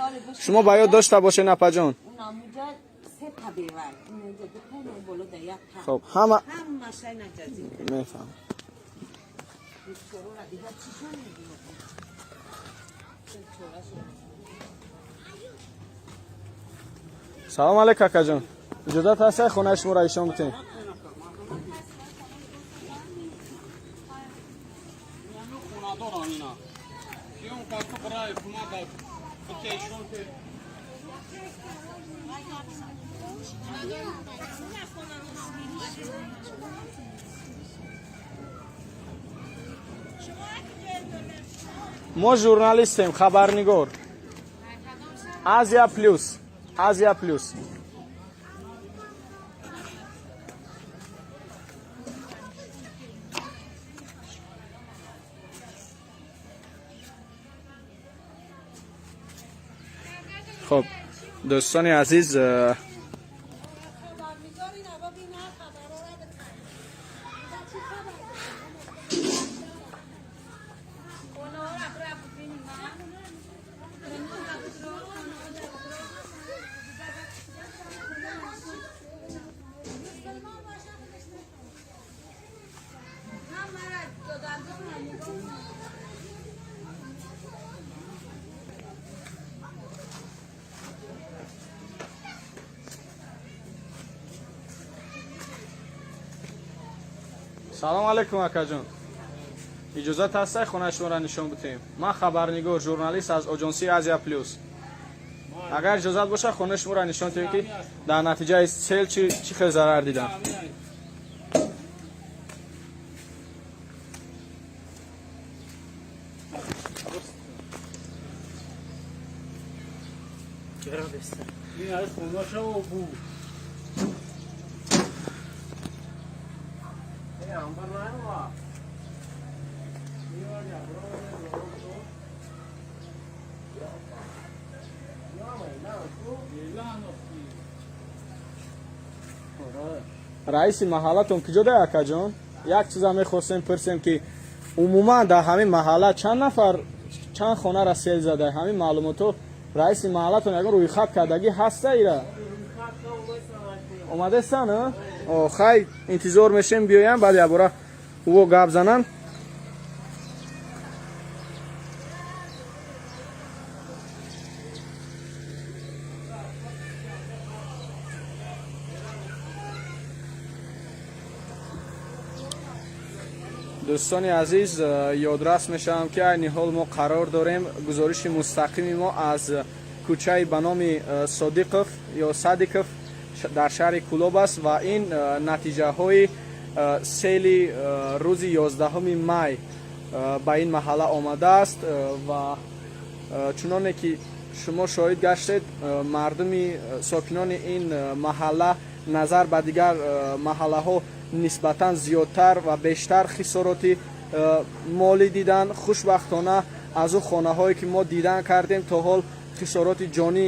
Шумо ба ёд дошта бошед, апаҷон. Хоб ҳама мефаҳмам. Салом алейк, акаҷон. Иҷозат ҳаст хонаи шуморо ишон битем? Мо журналистем, хабарнигор. Азия Плюс. Азия Плюс. Хоб, дӯстони азиз, салом алейкум, акаҷон. Иҷозат ҳаст хонаи шуморо нишон битем? Ман хабарнигор, журналист аз оҷонсии Азия Плюс. Агар иҷозат бошад, хонаи шуморо нишон диҳем ки дар натиҷаи сел чӣ хел зарар дидам. Раиси маҳаллатон куҷо дай, акаҷон? Як чиза мехостем пурсем ки умуман дар ҳамин маҳалла чанд нафар, чанд хонара сел зада, ҳамин маълумотҳо раиси маҳаллатон ягон рӯйхат кардагӣ ҳаста? Ира омадестан? Хай, интизор мешем биёям, баъд якбора ӯо гап зананд. Дӯстони азиз, ёдрас мешавам, ки айни ҳол мо қарор дорем, гузориши мустақими мо аз кӯчаи ба номи Содиқов ё Садиков дар шаҳри Кӯлоб аст ва ин натиҷаҳои сели рӯзи 11 май ба ин маҳалла омадааст. Ва чуноне ки шумо шоҳид гаштед, мардуми сокинони ин маҳалла назар ба дигар маҳаллаҳо нисбатан зиёдтар ва бештар хисороти молӣ диданд. Хушбахтона, аз ӯ хонаҳое ки мо дидан кардем, то ҳол хисороти ҷонӣ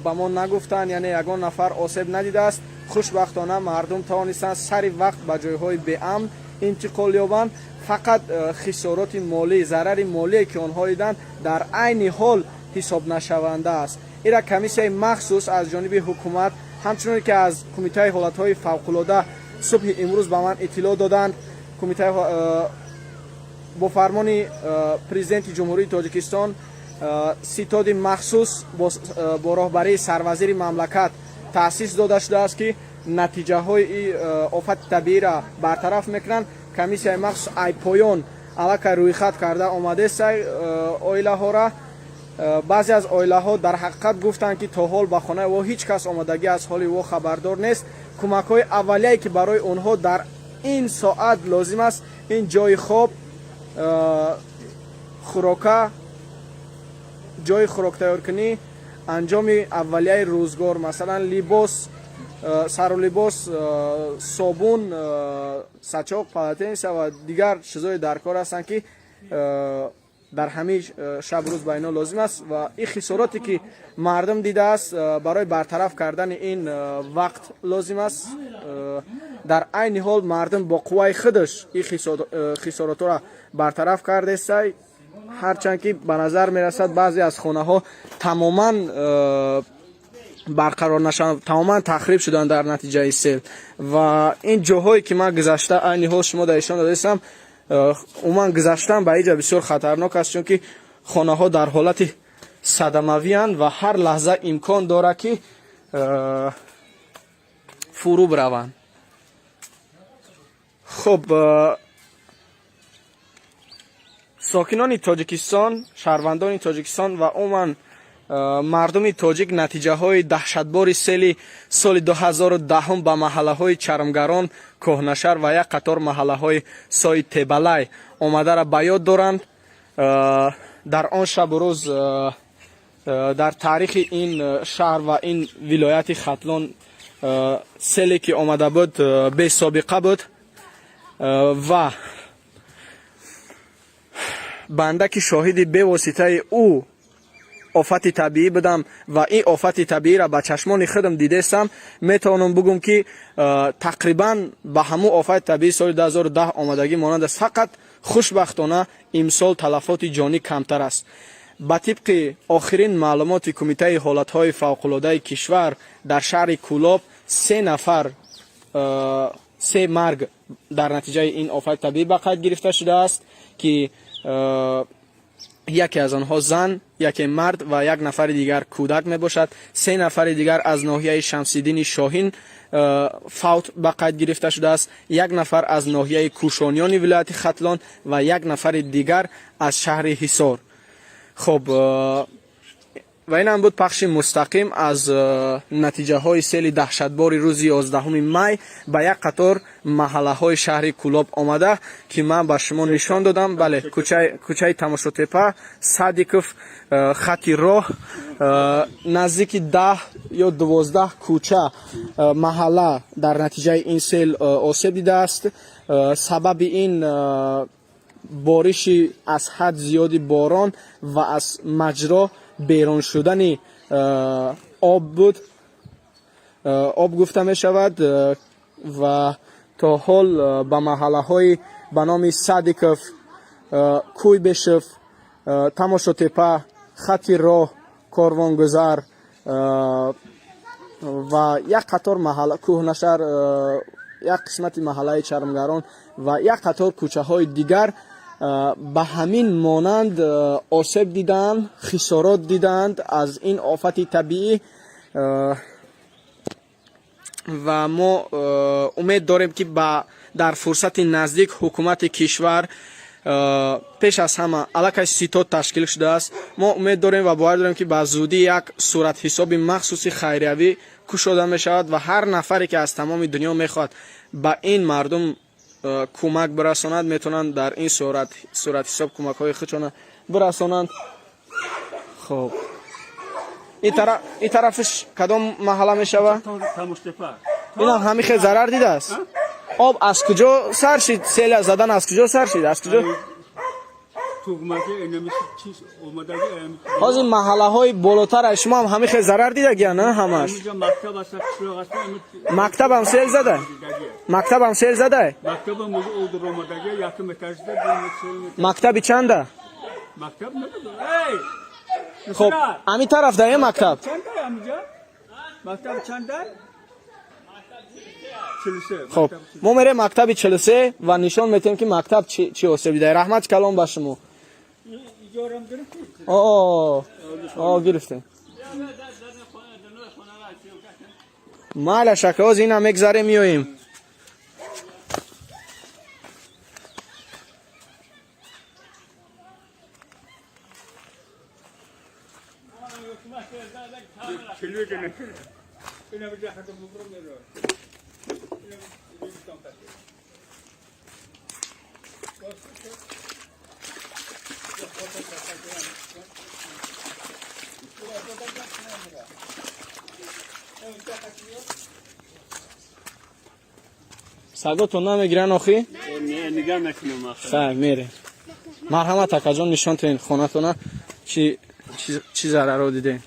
ба мо нагуфтанд, яъне ягон нафар осеб надидааст. Хушбахтона, мардум тавонистанд сари вақт ба ҷойҳои беамн интиқол ёбанд. Фақат хисороти молӣ, зарари молие, ки онҳо диданд, дар айни ҳол ҳисобнашаванда аст. Ира комиссияи махсус аз ҷониби ҳукумат, ҳамчуноне ки аз Кумитаи ҳолатҳои фавқулода субҳи имрӯз ба ман иттилоъ доданд, кумитаи бо фармони Президенти Ҷумҳурии Тоҷикистон ситоди махсус бо роҳбарии сарвазири мамлакат таъсис дода шудааст, ки натиҷаҳои офати табииро бартараф мекунанд. Комиссияи махсус ай поён аллакай рӯйхат карда омадест оилаҳора. Баъзе аз оилаҳо дар ҳақиқат гуфтанд, ки то ҳол ба хонаи ӯ ҳеҷ кас омадагӣ, аз ҳоли ӯ хабардор нест. Кӯмакҳои аввалияе, ки барои онҳо дар ин соат лозим аст, ин ҷои хоб, хӯрока, ҷои хӯроктайёркунӣ, анҷоми аввалияи рӯзгор, масалан, либос, сару либос, собун, сачоқ, полотенца ва дигар чизҳои даркор ҳастанд, ки дар ҳамин шаб рӯз ба ино лозим аст. Ва ин хисороте, ки мардум дидааст, барои бартараф кардани ин вақт лозим аст. Дар айни ҳол мардум бо қувваи худаш ин хисоротҳоро бартараф кардеста, ҳарчанд ки ба назар мерасад, баъзе аз хонаҳо тамоман барқарор нашаванд, тамоман тахриб шуданд дар натиҷаи сел. Ва ин ҷоҳое, ки ман гузашта, айни ҳол шумо дар ишон додастам, умуман гузаштан ба иҷа бисёр хатарнок аст, чунки хонаҳо дар ҳолати садамавиянд ва ҳар лаҳза имкон дорад, ки фурӯ бираванд. Хуб, сокинони Тоҷикистон, шаҳрвандони Тоҷикистон ва умуман мардуми тоҷик натиҷаҳои даҳшатбори сели соли 2010 ба маҳаллаҳои Чармгарон, Кӯҳнашаҳр ва як қатор маҳаллаҳои сои Тебалай омадара ба ёд доранд. Дар он шабу рӯз дар таърихи ин шаҳр ва ин вилояти Хатлон селе, ки омада буд, бесобиқа буд. Ва банда, ки шоҳиди бевоситаи ӯ офати табиӣ будам ва ин офати табииро ба чашмони худам дидестам, метавонам бугум, ки тақрибан ба ҳамун офати табиии соли 2010 омадагӣ монанд аст. Фақат хушбахтона, имсол талафоти ҷонӣ камтар аст. Ба тибқи охирин маълумоти Кумитаи ҳолатҳои фавқулодаи кишвар, дар шаҳри Кӯлоб се нафар, се марг дар натиҷаи ин офати табиӣ ба қайд гирифта шудааст, ки яке аз онҳо зан, яке мард ва як нафари дигар кӯдак мебошад. Се нафари дигар аз ноҳияи Шамсиддини Шоҳин фавт ба қайд гирифта шудааст, як нафар аз ноҳияи Кӯшониёни вилояти Хатлон ва як нафари дигар аз шаҳри Ҳисор. Хуб, ва инам буд пахши мустақим аз натиҷаҳои сели даҳшатбори рӯзи 11 май ба як қатор маҳаллаҳои шаҳри Кӯлоб омада, ки ман ба шумо нишон додам. Бале, кӯчаи Тамошотепа, Садиков, хати роҳ, наздики 10 ё 12 кӯча, маҳалла дар натиҷаи ин сел осеб дидааст. Сабаби ин бориши аз ҳад зиёди борон ва аз маҷро берун шудани об буд, об гуфта мешавад. Ва то ҳол ба маҳаллаҳои ба номи Садиков, Куйбышев, Тамошотепа, хати роҳ, Корвонгузар ва як қатор маҳалла, Кӯҳнашаҳр, як қисмати маҳаллаи Чармгарон ва як қатор кӯчаҳои дигар ба ҳамин монанд осеб дидаанд, хисорот дидаанд аз ин офати табиӣ. Ва мо умед дорем, ки ба Дар фурсати наздик ҳукумати кишвар пеш аз ҳама аллакай ситод ташкил шудааст. Мо умед дорем ва бовар дорем, ки ба зудӣ як суратҳисоби махсуси хайриявӣ кушода мешавад ва ҳар нафаре, ки аз тамоми дунё мехоҳад ба ин мардум кӯмак бирасонад, метавонанд дар ин суратҳисоб кӯмакҳои худшона бирасонанд. Хоб, ин тарафаш кадом маҳалла мешавад? Инам ҳамин хел зарар дидааст. Об аз куҷо сар шид? Сел задан аз куҷо сар шид? Аз куҷо? Ҳозир маҳаллаҳои болотар аз шумо ҳам ҳамин хел зарар дидагия, на ҳамаш? Мактабам сел зада? Мактабам сел зада? Мактаби чанда? Хоб, ҳамин тараф да е мактаб? Мактаб чанда? Хоб, мо мерем мактаби 43 ва нишон метиҳем, ки мактаб чӣ осеб дида. Раҳмат калон ба шумо. О, гирифтем. Майлаш, ака, ҳозир инам мегзарем, меоем. Саготон намегиран охи? Нигоҳ мекунем. Хайр, мерем. Марҳамат, акаҷон, нишон тиҳен хонатона, чӣ зараро дидем.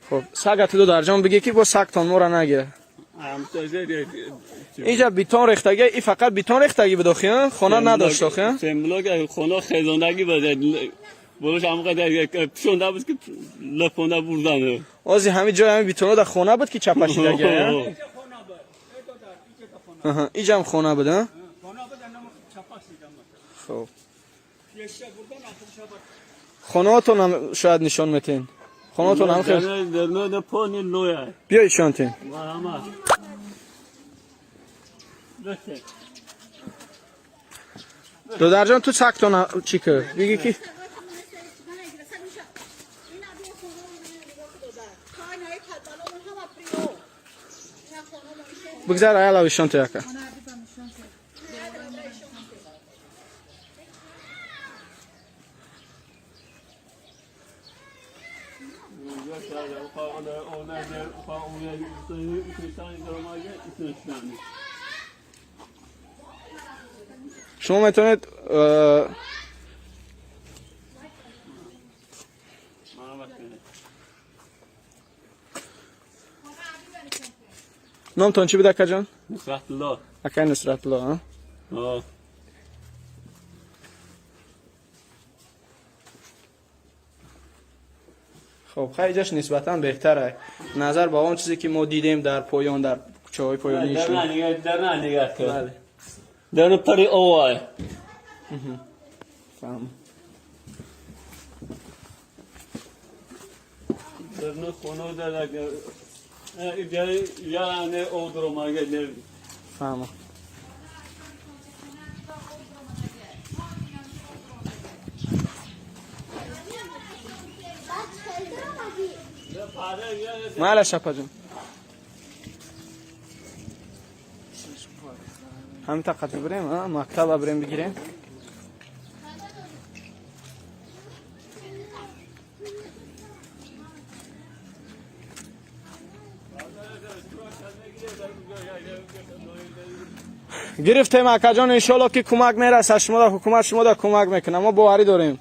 Хоб, сага ту додарҷон бигӣ, ки бо сагтон моро нагирад. Инҷа бетон рехтагӣ, и фақат бетон рехтагӣ буд охи, хона надошт охи? Хона хезондагӣ буд. Болош ҳамқадар пӯшонда буд, ки лапонда бурдан. Ози ҳамин ҷои ҳамин бетоно дар хона буд, ки чапа шидаги? Иҷам хона буд. Хоб, хонаотон шояд нишон метиҳен. Хонаотон ҳам хел биё ишон тиҳен. Додарҷон, ту сагтон чӣ кар, бигӣ ки. Бигзар, аяла ишон ту яка. Шумо метавонед номтон чӣ буд, акаҷон? Нусратулло. Акай Нусратулло. А? Хоб, хай, ҷаш нисбатан беҳтар назар ба он чизе, ки мо дидем дар поён, дар кӯчаҳои поёнии. Бале. Дар пари овай. Фаҳм. Дар хона дар яъне одромага. Фаҳмам. Майлаш, апаҷон, ҳамин тақат бибирем, мактаба бирем, бигирем. Гирифтем, акаҷон. Иншоалло, ки кӯмак мерасад шумода, ҳукумат шумода кӯмак мекунад, мо боварӣ дорем.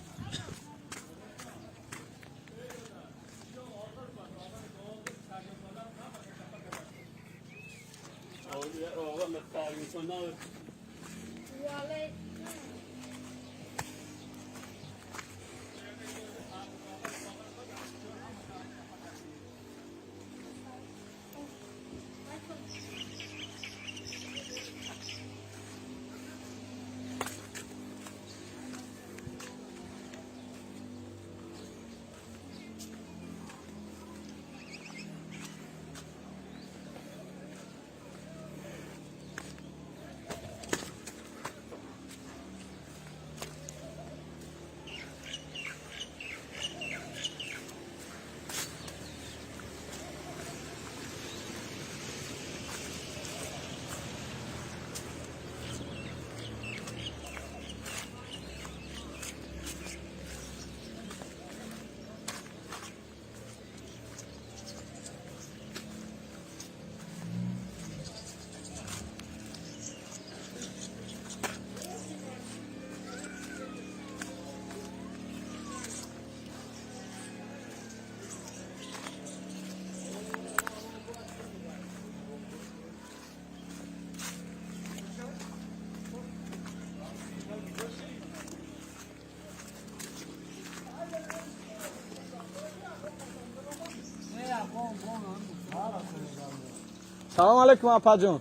Салом алейкум апаҷон.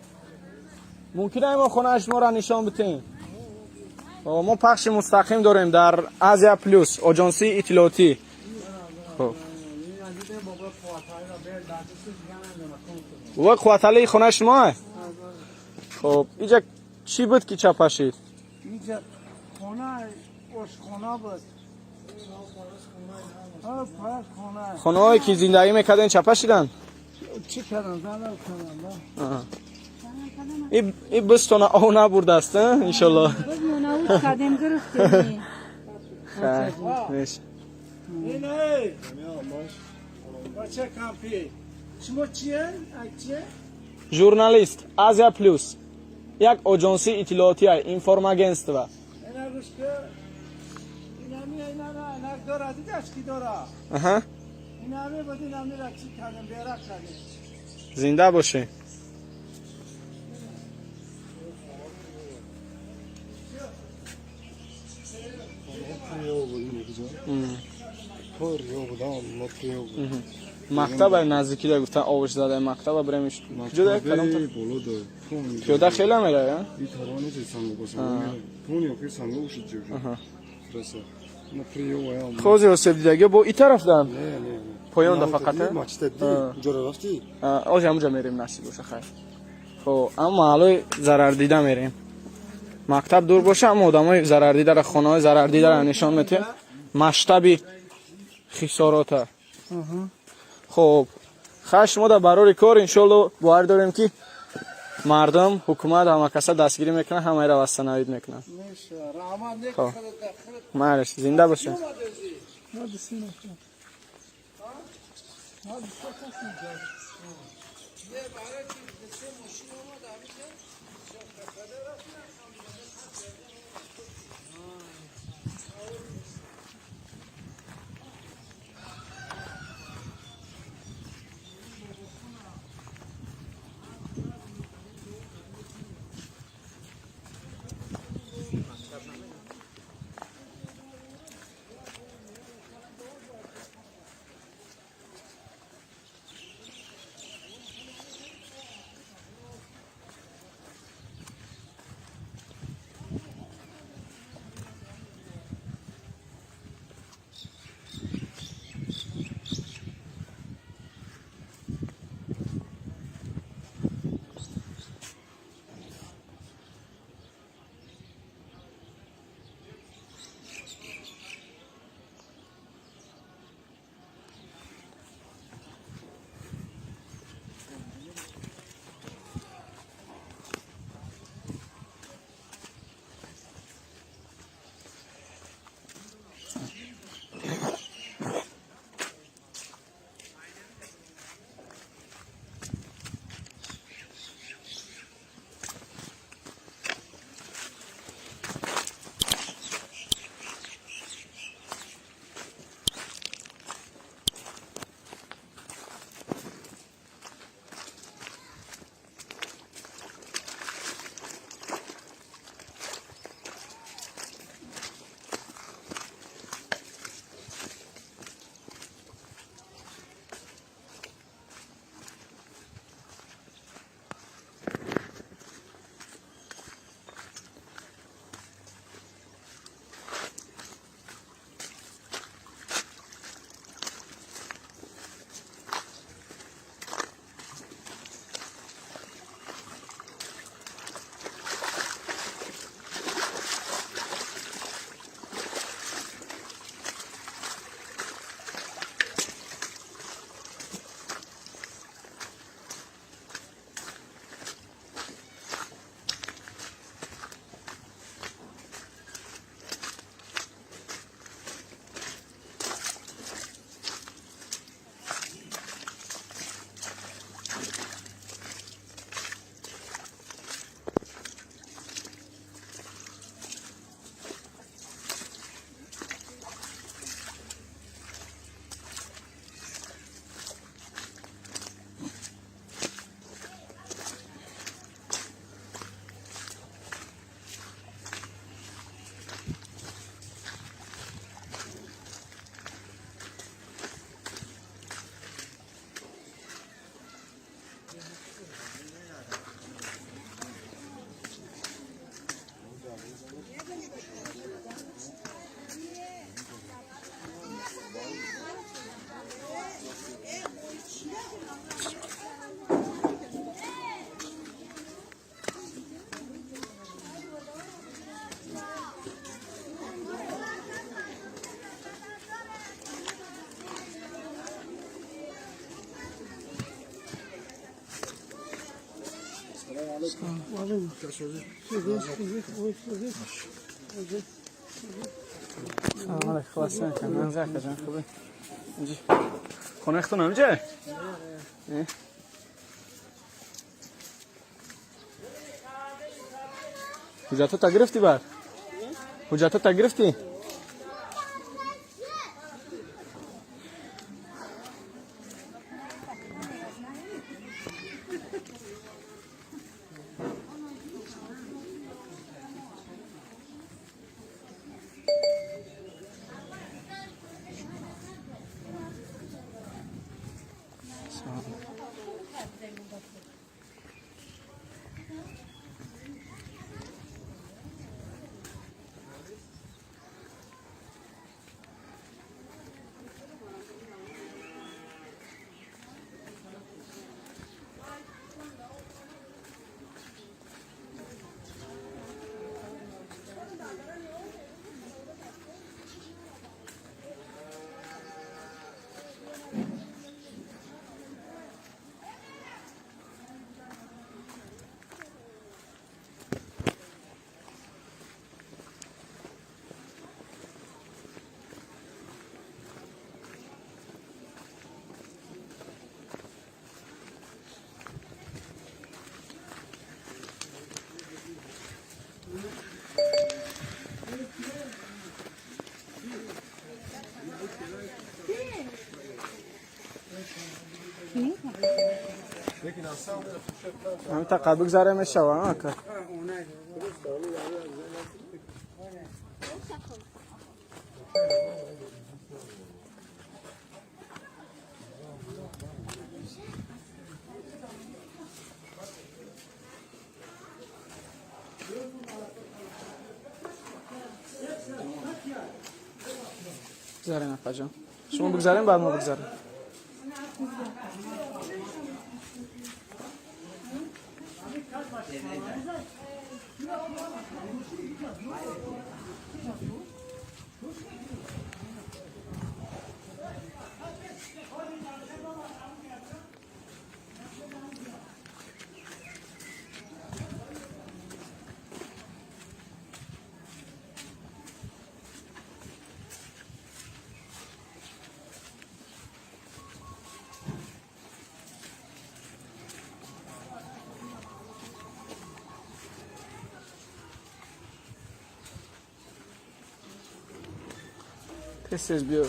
Мумкин аст мо хонаи шуморо нишон битем? Мо пахши мустақим дорем дар Азия Плюс, оҷонсии иттилоотӣ. Хоб. Во қувваталии хонаи шумо? Хоб, иҷа чӣ буд ки чапашид? Иҷа хона ошхона буд. Хонаҳое ки зиндагӣ мекарден чапа шиданд? Чӣ карданд? Зарар карданд. И бистона ов набурдааст, иншолло. Кардем гирифтем. Бача кампи. Шумо чие? Чие? Журналист Азия Плюс. Як оҷонсии иттилоотия, информагентство. Ина гӯш ки. Инами ина ина дора дидаш ки дора. Аҳа. Инами буд инами ра чӣ кардем бера кардем. Зинда бошӣ. Мактаба наздикида гуфтан овош зада мактаба бремиш. Куҷо да кадом та? Пиёда хеле мерава? Хози осеб дидагиё бо и тараф дан? Поён да фақат? Ози ҳамуҷа мерем насиб боша хайр. Хоб, аммо маҳаллои зарардида мерем. Мактаб дур боша, аммо одамои зарардидаро, хонаҳои зарардидаро нишон метиҳем. Масштаби хисорота. Хоб, хайр шумо дар барори кор иншолло бовар дорем ки мардум, ҳукумат ҳама каса дастгирӣ мекунанд, ҳамаеро вастанавид мекунанд. Хоб. Майраш, зинда бошед. سلام علیکم. خلاص نکنم. زکا جان خوبه؟ اینجا خونه خودتون همینجا؟ حجتو تا گرفتی بعد؟ حجتو تا گرفتی؟ همین تا بگذاره میشه و که بگذارین آقا جان، شما بگذارین بعد ما بگذاریم. Tez بیا.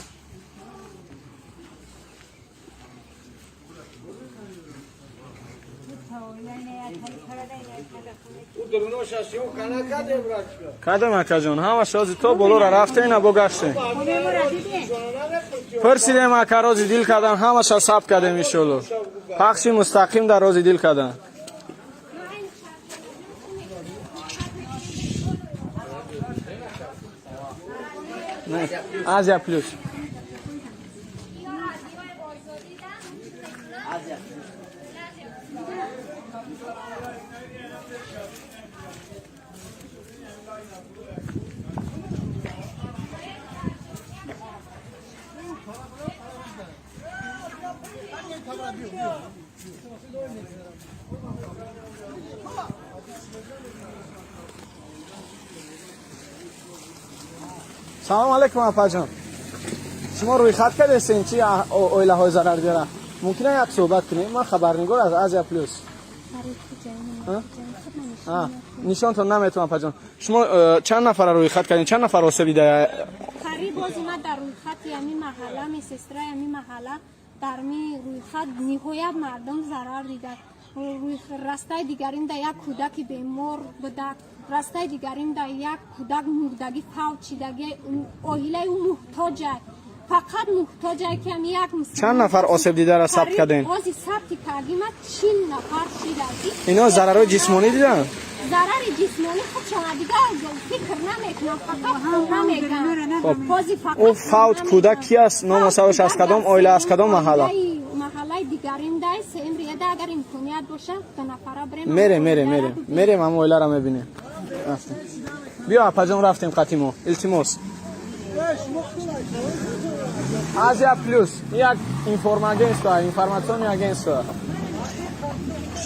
کدام اکا جان، همش روزی تو بلو را رفته اینا بگشته. پرسیدیم اکا روزی دیل کردن، همش ثبت کردیم ایشالله. پخشی مستقیم در روزی دیل کردن. نه آسیا پلوس. سلام علیکم آپا جان، شما روی خط کردین چی اویله های ضرر دیره؟ ممکنه یک صحبت کنیم؟ من خبرنگار از آسیا پلوس. نشانتون نمیتونم آپا جان. شما چند نفر روی خط کردین؟ چند نفر آسیب دیده؟ قریب باز ما در روی خط یعنی محله می سستره یعنی محله در می روی خط نهایت مردم ضرر دیده. روی رسته دیگرین در یک کودک بیمار بوده، رسته دیگرین در یک کودک مردگی فوت شدگی، оилаи ӯ муҳтоҷа، фақат муҳтоҷа ки ҳам як چند نفر آسیب دیده را ثبت کردین؟ ози сабти кардима 40 нафар шидаги. اینا ضررهای جسمانی دیدن؟ зарари ҷисмонӣ худшона дигар фикр намекунам، фақат хона мегам. خب او فوت کودک کی است؟ نام و از کدام оила، از کدام محله؟ маҳаллаи дигарин дай сеюм агар имконият боша ду нафара бирем. мерем мерем мерем мерем، هم оила را میبینیم. رفتیم. بیا اپا جان، رفتیم قطیمو. التماس. Азия Плюс, як информагентство, информационное агентство.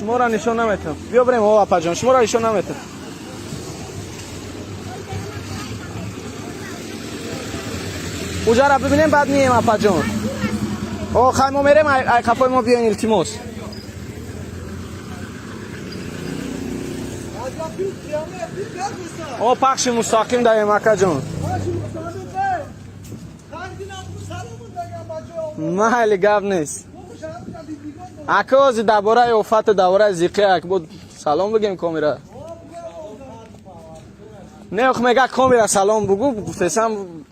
Шуморо нишон наметам. Биё бирем, о апаҷон, шуморо нишон наметам. Уҷара бибинем, баъд мием, апаҷон. О, хай, мо мерем, ай қафои мо биёин, илтимос. О, пахши мустақим даем, акаҷон. Майли, гап нест. Ака, ози дар бораи офату дар бораи зиқи ак буд салом бигем комира. Не, ох, мега комира салом бугу, гуфтесам.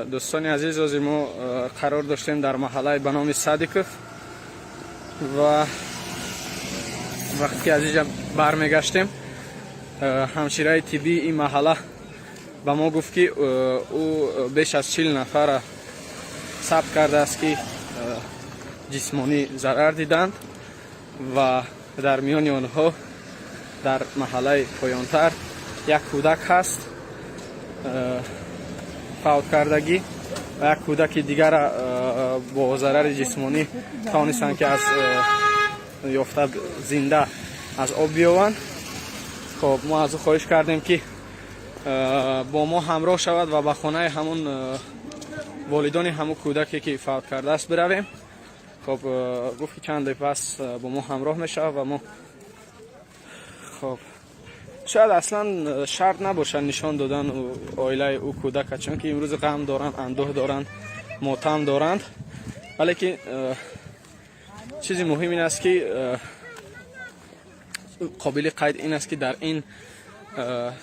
Дӯстони азиз, ҳозир мо қарор доштем дар маҳаллаи ба номи Садиков ва вақте ки аз инҷа бармегаштем, ҳамшираи тиббии ин маҳалла ба мо гуфт, ки ӯ беш аз 40 нафарра сабт кардааст, ки ҷисмонӣ зарар диданд ва дар миёни онҳо дар маҳаллаи поёнтар як кӯдак ҳаст фавт кардагӣ ва як кӯдаки дигара бо зарари ҷисмонӣ тавонистанд, ки аз ёфта зинда аз об биёванд. Хоб, мо аз ӯ хоҳиш кардем, ки бо мо ҳамроҳ шавад ва ба хонаи ҳамун волидони ҳамун кӯдаке, ки фавт кардааст, биравем. Хоб, гуфт, ки чанде пас бо мо ҳамроҳ мешавад ва мо, хоб, шояд аслан шарт набошад нишон додан оилаи ӯ кӯдака, чунки имрӯз ғам доранд, андӯҳ доранд, мотам доранд, валекин чизи муҳим ин аст, ки қобили қайд ин аст, ки дар ин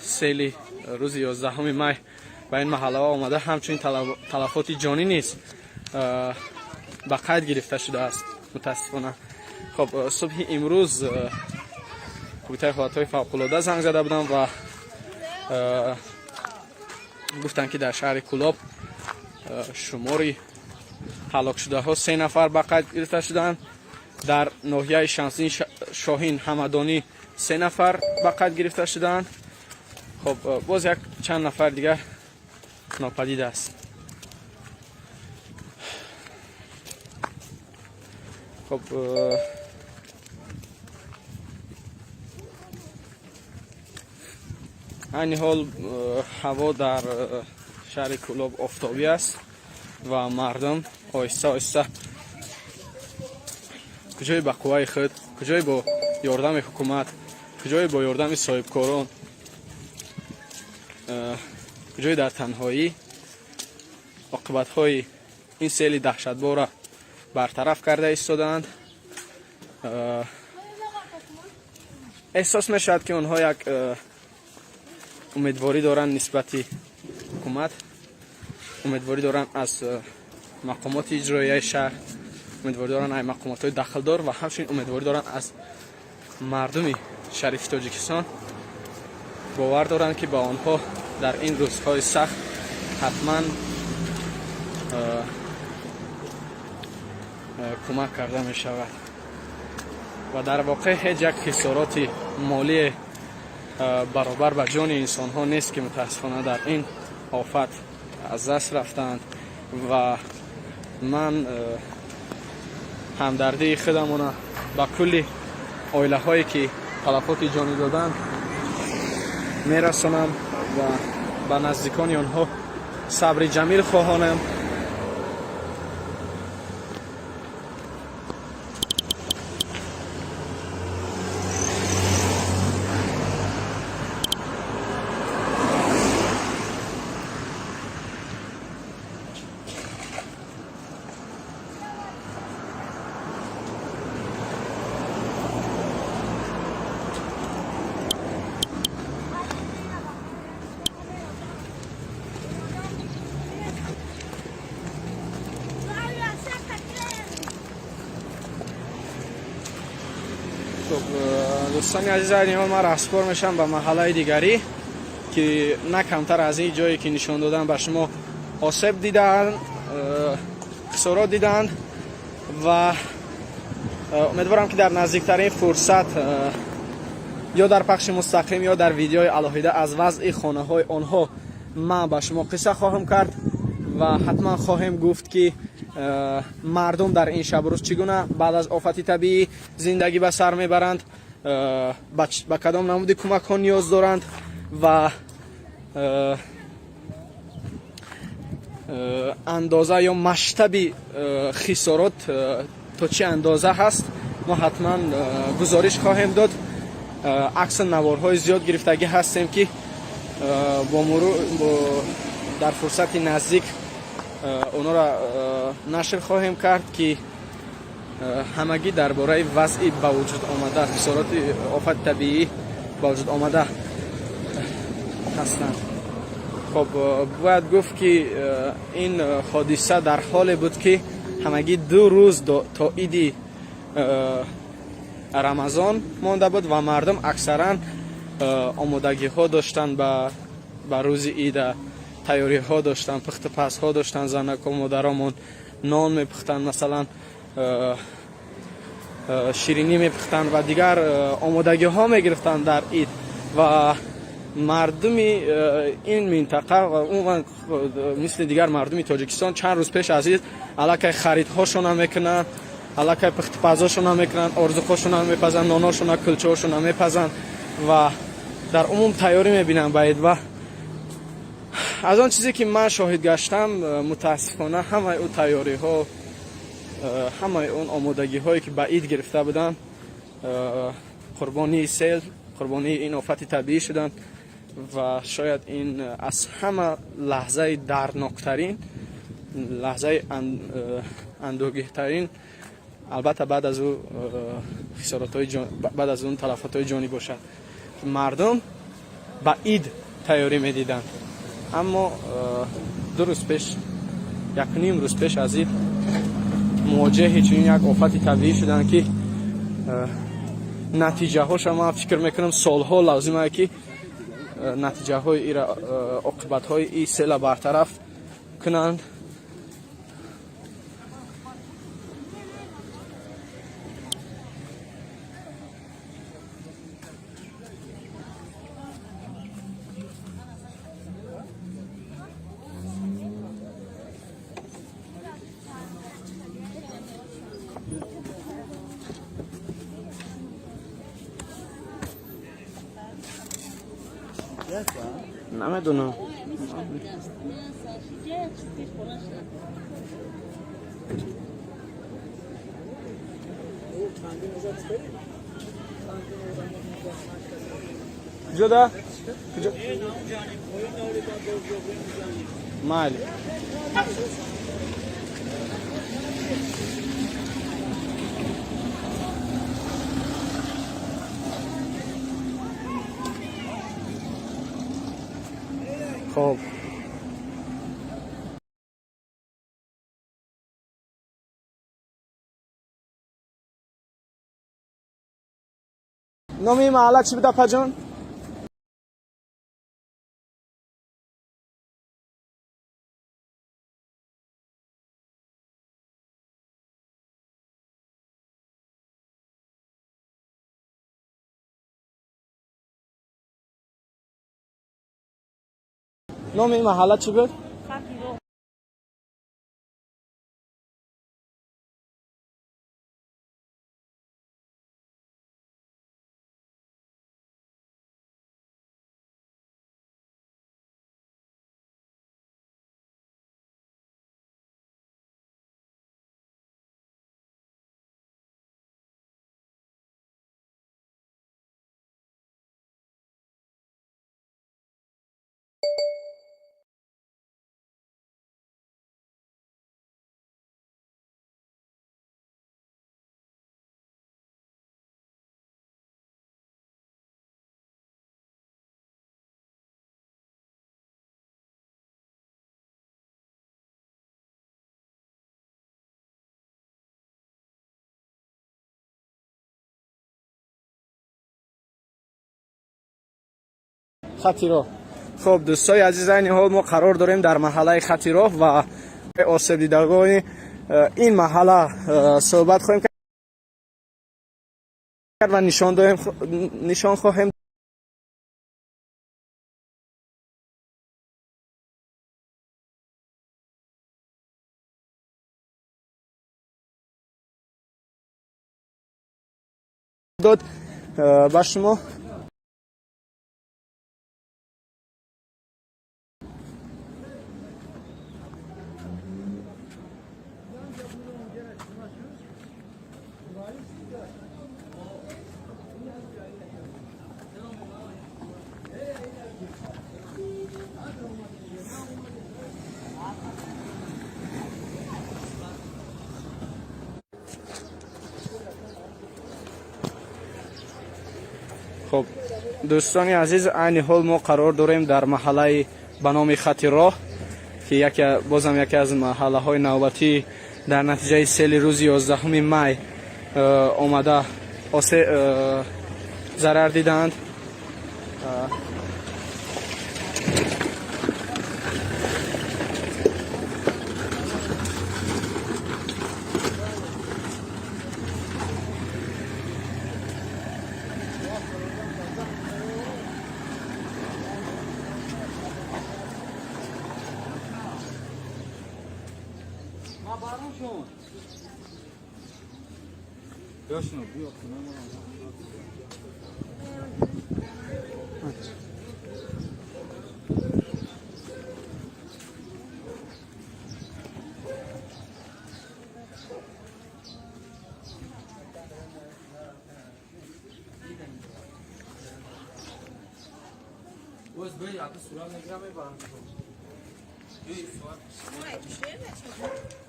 сели рӯзи 11 май ба ин маҳаллаҳо омада, ҳамчунин талафоти ҷонӣ низ ба қайд гирифта шудааст, мутаассифона. Хоб, субҳи имрӯз Кумитаи ҳолатҳои фавқулода занг зада будам ва гуфтанд, ки дар шаҳри Кӯлоб шумори ҳалокшудаҳо се нафар ба қайд гирифта шуданд, дар ноҳияи Шамсиддин Шоҳин Ҳамадонӣ се нафар ба қайд гирифта шуданд. Хоб, боз як чанд нафар дигар нопадид аст. Хоб, айни ҳол ҳаво дар шаҳри Кӯлоб офтобӣ аст ва мардум оҳиста оҳиста куҷое ба қувваи худ, куҷое бо ёрдами ҳукумат, куҷое бо ёрдами соҳибкорон, куҷое дар танҳоӣ оқибатҳои ин сели даҳшатборро бартараф карда истодаанд. Эҳсос мешавад, ки онҳо як умедворӣ доранд нисбати ҳукумат, умедворӣ доранд аз мақомоти иҷроияи шаҳр, умедворӣ доранд аз мақомотҳои дахлдор ва ҳамчунин умедворӣ доранд аз мардуми шарифи Тоҷикистон. Бовар доранд, ки ба онҳо дар ин рӯзҳои сахт ҳатман кӯмак карда мешавад ва дар воқеъ ҳеҷ як хисороти молие баробар ба ҷони инсонҳо нест, ки мутаассифона дар ин офат аз даст рафтаанд. Ва ман ҳамдардии худамона ба кулли оилаҳое, ки талафоти ҷонӣ доданд, мерасонам ва ба наздикони онҳо сабри ҷамил хоҳонам. Хуб, дӯстони азиз, айни ҳол ман раҳсупор мешавам ба маҳаллаи дигарӣ, ки на камтар аз ин ҷое, ки нишон додам ба шумо. Осеб дидаанд, хисорот дидаанд ва умедворам, ки дар наздиктарин фурсат ё дар пахши мустақим, ё дар видеои алоҳида аз вазъи хонаҳои онҳо ман ба шумо қисса хоҳам кард ва ҳатман хоҳем гуфт, ки мардум дар ин шабу рӯз чӣ гуна баъд аз офати табиӣ зиндагӣ ба сар мебаранд, ба кадом намуди кӯмакҳо ниёз доранд ва андоза ё масштаби хисорот то чӣ андоза ҳаст. Мо ҳатман гузориш хоҳем дод. Аксу наворҳои зиёд гирифтагӣ ҳастем, ки бо дар фурсати наздик онҳоро нашр хоҳем кард, ки ҳамагӣ дар бораи вазъи ба вуҷуд омада, хисороти офати табиӣ ба вуҷуд омада ҳастанд. Хоб, бояд гуфт, ки ин ҳодиса дар ҳоле буд, ки ҳамагӣ 2 рӯз то иди Рамазон монда буд ва мардум аксаран омодагиҳо доштанд ба рӯзи ида, тайёриҳо доштанд, пухтупазҳо доштанд, занако, модаромон нон мепухтанд, масалан, ширинӣ мепухтанд ва дигар омодагиҳо мегирифтанд дар ид. Ва мардуми ин минтақа ва умуман мисли дигар мардуми Тоҷикистон чанд рӯз пеш аз ид аллакай харидҳошона мекунанд, аллакай пухтупазҳошона мекунанд, орзуқҳошона мепазанд, ноношона, кулчаҳошона мепазанд ва дар умум тайёрӣ мебинанд ба ид. Ва аз он чизе ки ман шоҳид гаштам, мутаассифона, ҳамаи ӯ тайёриҳо, ҳамаи он омодагиҳое, ки ба ид гирифта буданд, қурбонии сел, қурбонии ин офати табиӣ шуданд. Ва шояд ин аз ҳама лаҳзаи дардноктарин, лаҳзаи андӯҳгиҳтарин, албатта, баъд аз ӯ хисоротҳои, баъд аз он талафотҳои ҷонӣ бошад. Мардум ба ид тайёрӣ медиданд, аммо 2 рӯз пеш, якним рӯз пеш аз ид мувоҷеҳи чунин як офати табиӣ шуданд, ки натиҷаҳоша ман фикр мекунам, солҳо лозимае, ки натиҷаҳои ира, оқибатҳои и села бартараф кунанд. Намедонам. Куҷода? Куҷо? Майли. Хоб, номи маҳалла чӣ буд, апаҷон? Номи ин маҳалла чӣ буд? Хати роҳ. Хуб, дӯстои азиз, айни ҳол мо қарор дорем дар маҳаллаи Хати роҳ ва осебдидагони ин маҳалла суҳбат хоҳем кард ва нишон хоҳем дод ба шумо. Хуб, дӯстони азиз, айни ҳол мо қарор дорем дар маҳаллаи ба номи Хати роҳ, ки бозам яке аз маҳаллаҳои навбатӣ дар натиҷаи сели рӯзи 11 май омада зарар дидаанд.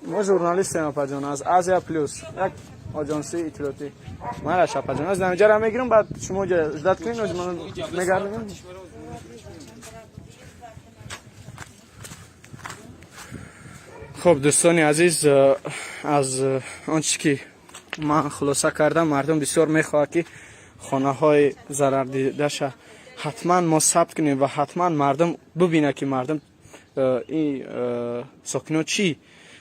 Мо журналистем, апаҷон, аз Азия Плюс, як оҷонсии иттилоотӣ. Майраш, апаҷон, аз намиҷара мегирам, баъд шумо ждать кунед, мегардем. Хуб, дӯстони азиз, аз он чизе ки ман хулоса кардам, мардум бисёр мехоҳад, ки хонаҳои зарардидаша ҳатман мо сабт кунем ва ҳатман мардум бубинад, ки мардум ин сокинон чӣ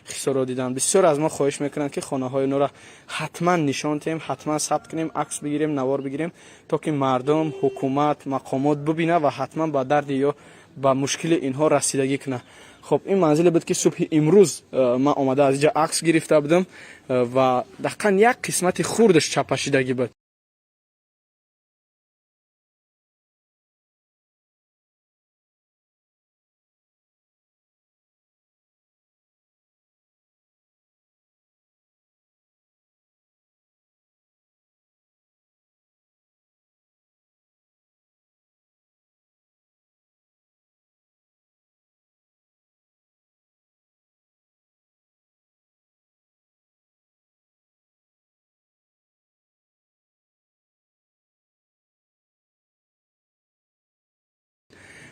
хисоро диданд. Бисёр аз мо хоҳиш мекунанд, ки хонаҳои онҳоро ҳатман нишон диҳем, ҳатман сабт кунем, акс бигирем, навор бигирем, то ки мардум, ҳукумат, мақомот бубинад ва ҳатман ба дарди ё ба мушкили инҳо расидагӣ кунад. Хуб, ин манзиле буд, ки субҳи имрӯз ман омада аз инҷа акс гирифта будам ва дақиқан як қисмати хурдаш чапашидагӣ буд.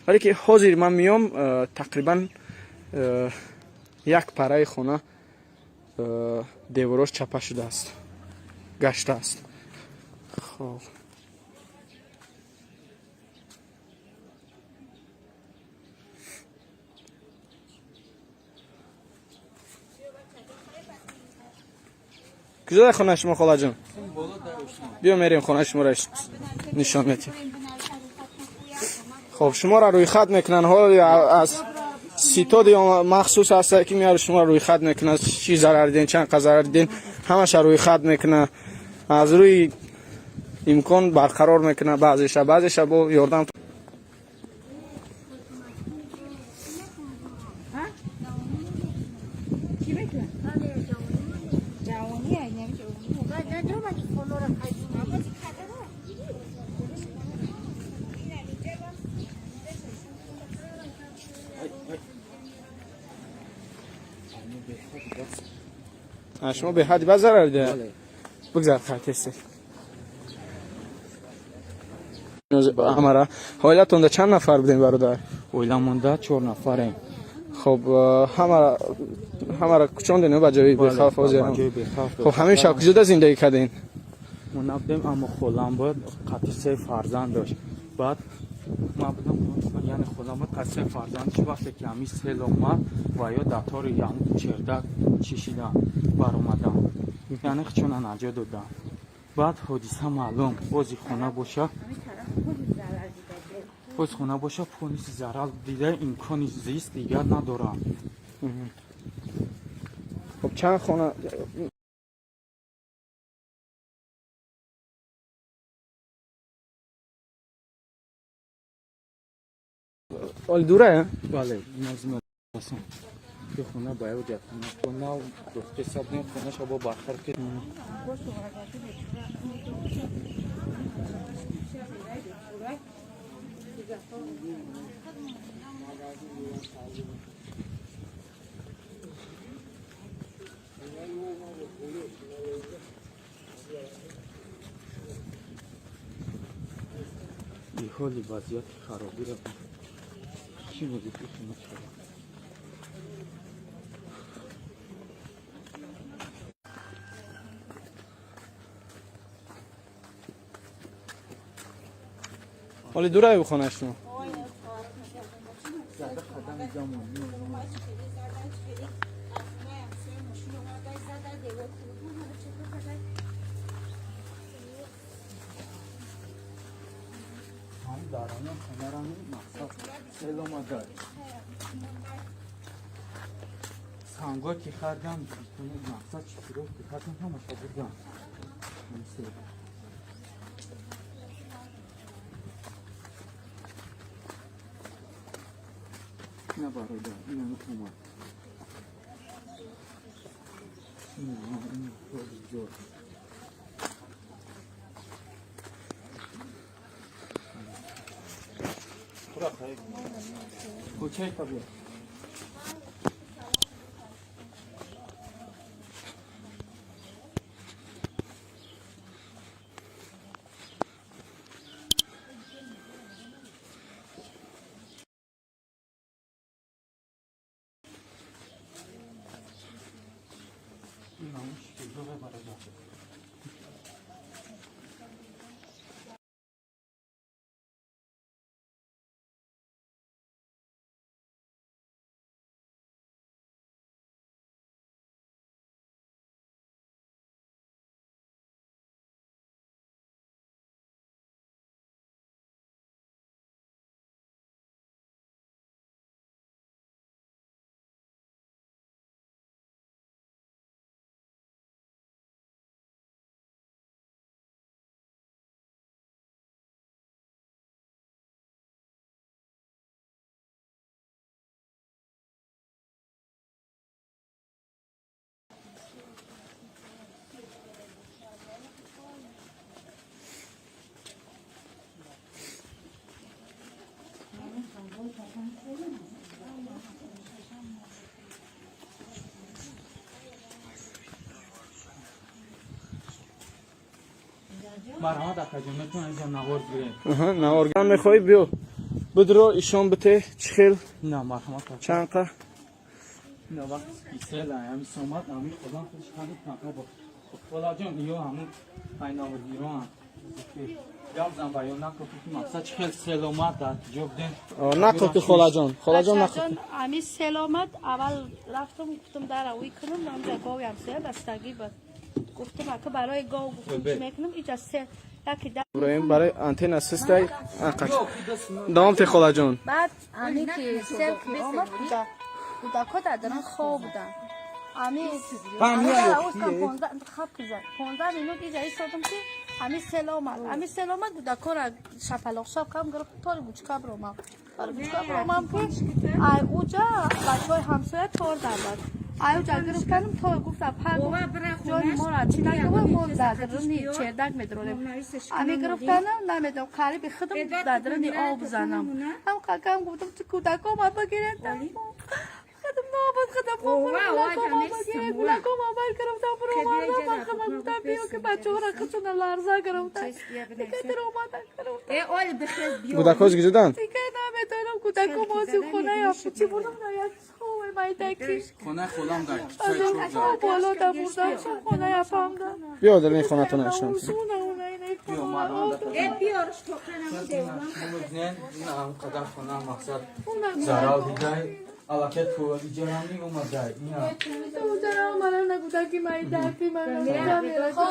Вале ки ҳозир ман меом, тақрибан як параи хона деворош чапа шудааст, гаштааст. Хоб, куҷода хонаи шумо, холаҷон? Биё, мерем, хонаи шуморо нишон медиҳем. Хоб, шуморо рӯйхат мекунанд ҳол аз ситоди махсус ҳаста, ки меяр, шуморо рӯйхат мекунад, чӣ зарар диден, чанд қа зарар диден, ҳамаша рӯйхат мекунад, аз рӯи имкон барқарор мекунад баъзеша, баъзеша бо ёрдам. Шумо беҳадди бад зарар дида. Бигзар, хай, ҳамара. Оилатонда чанд нафар будем, бародар? Оиламонда чор нафарем. Хоб, ҳамара кӯчондем ба ҷои бехавф ҳозир. Хоб, ҳамин шаб куҷода зиндагӣ кардем? Мо набудем, аммо холам буд, қатъи се фарзанд дошт. Баъд Ман будам, яъне худам буд, қасре фарзандиш вақте ки ҳамин сел омад ва ё дар тори чердак чишидан баромадан, яъне хичона наҷот додан. Баъд ҳодиса маълум, бози хона боша, боз хона боша, полиси зарар дида, имкони зист дигар надорам. Хуб, чанд хона оли дура? Бале, назм аст. Ки хона ба як ҷо хона дохти сабдем, хонаша бо бархар ки ҳоли вазъияти харобиро чӣ буди ки хона чаро оли дура хонаи шумо? Дарона хонаро мақсад сел омада, санго ки хардам, мақсад чиро ки хардам, ҳамаша бурдам. На бародар, ина омад, ина ҷо. Кӯчаи табиат. Марҳамат, акаҷон, метавонед инҷа навор гирем. Аҳа, навор мехоҳӣ, биё бидро ишон бите, чӣ хел. На, марҳамат, ака. Чанд қа? На, вақти ки сел ҳами омад, ҳами одам худиш ҳами танҳо буд. Холаҷон, ё ҳамун ай наворгироанд. Гап зан ба ё нақл ки мақсад чӣ хел сел омад, дар ҷо будем. Нақл ки, холаҷон, холаҷон, нақл. Бачаҷон, ами сел омад, аввал рафтам, гуфтам дара уй кунам, амҷа гови ҳамсоя бастагӣ буд. Гуфтам ака, барои гов, гуфтам, чӣ мекунам, иҷа сел яки да. Иброҳим, барои антенна систай анқач. Давом те, холаҷон. Баъд ами ки сел ки омад, кӯдакҳо дар дарун хоб буданд. Ами 15 минут иҷа истодам ки ами сел омад. Ами сел омад, кӯдакҳоро шапалоқшап кам гирифт, тори гучка биромам. Тори гучка биромам ки ай уҷа бачаҳои ҳамсоя тор дарбад. Ай уҷа гирифтанам, то гуфта па ҷони моро чӣ накава, мо дар даруни чердак медурорем. Ами гирифтанам, намедонам, қариби худам дар даруни об занам. Ҳам қакам гуфтам, ту кӯдакҳо ма бигиред. Кадам нобуд кадам гулаком аввал гирифтам, баромадам, ман хама гуфтам, биё ки бачаҳоро қичуна ларза гирифтам, дигар даромада гирифтам. Кӯдакҳоз гизуданд? Дигар наметонам, кӯдаком ози хонаи чӣ бурдам на як ховай майдаки. Хонаи холам дар аз он боло да бурдам, шум хонаи апам да. Биё дар ин хонатон нишон. Қадар хона мақсад зарар дидай, аллакай иҷарам омадай.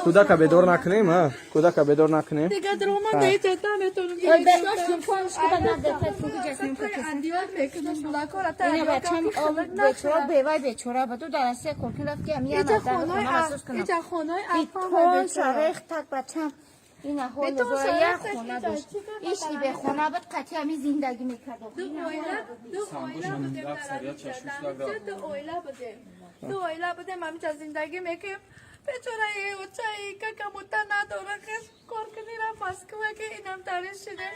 Кӯдака бедор накунем, а кӯдака бедор накунем. Дигар даромада иҷа наметонам. Бевай бечора ба ту дар Россия кор кун рафт ки ами иҷа хонаи апам. Шарих так бачам ина ҳол як хона дошт, ишли бе хона буд, қатъи ами зиндагӣ мекард. Ду оила будем, ду оила будем, ҳамиҷа зиндагӣ мекунем. Бечора очаи какамута надора, хеш кор кунира Москва ки инам тариш шуде.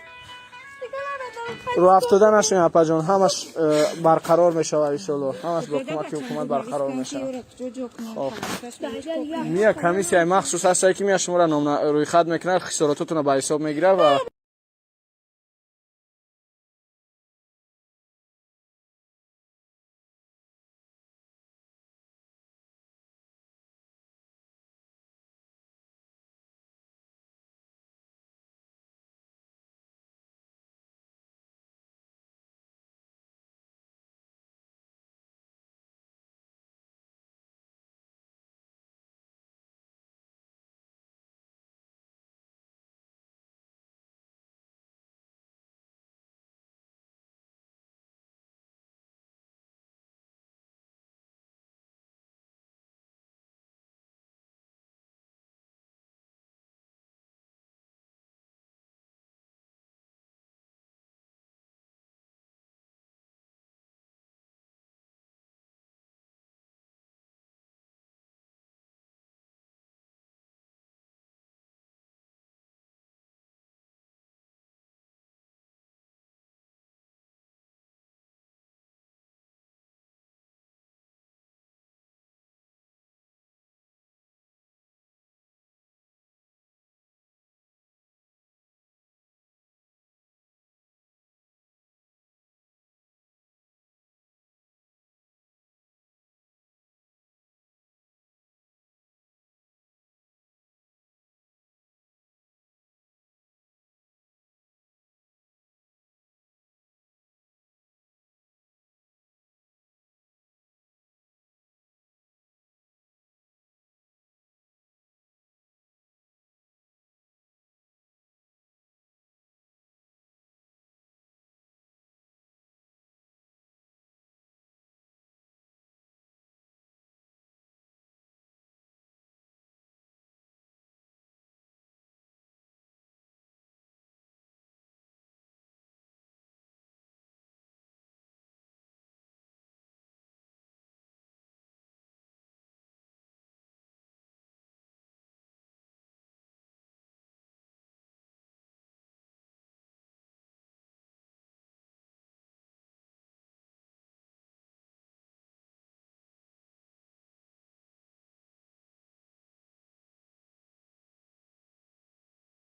Рӯ афтода нашавем, апаҷон, ҳамаш барқарор мешавад, иншоалло, ҳамаш бо кӯмаки ҳукумат барқарор мешавад. Хоб, мия комиссияи махсус ҳастае, ки мия шуморо рӯйхат мекунад, хисорототонро ба ҳисоб мегирад ва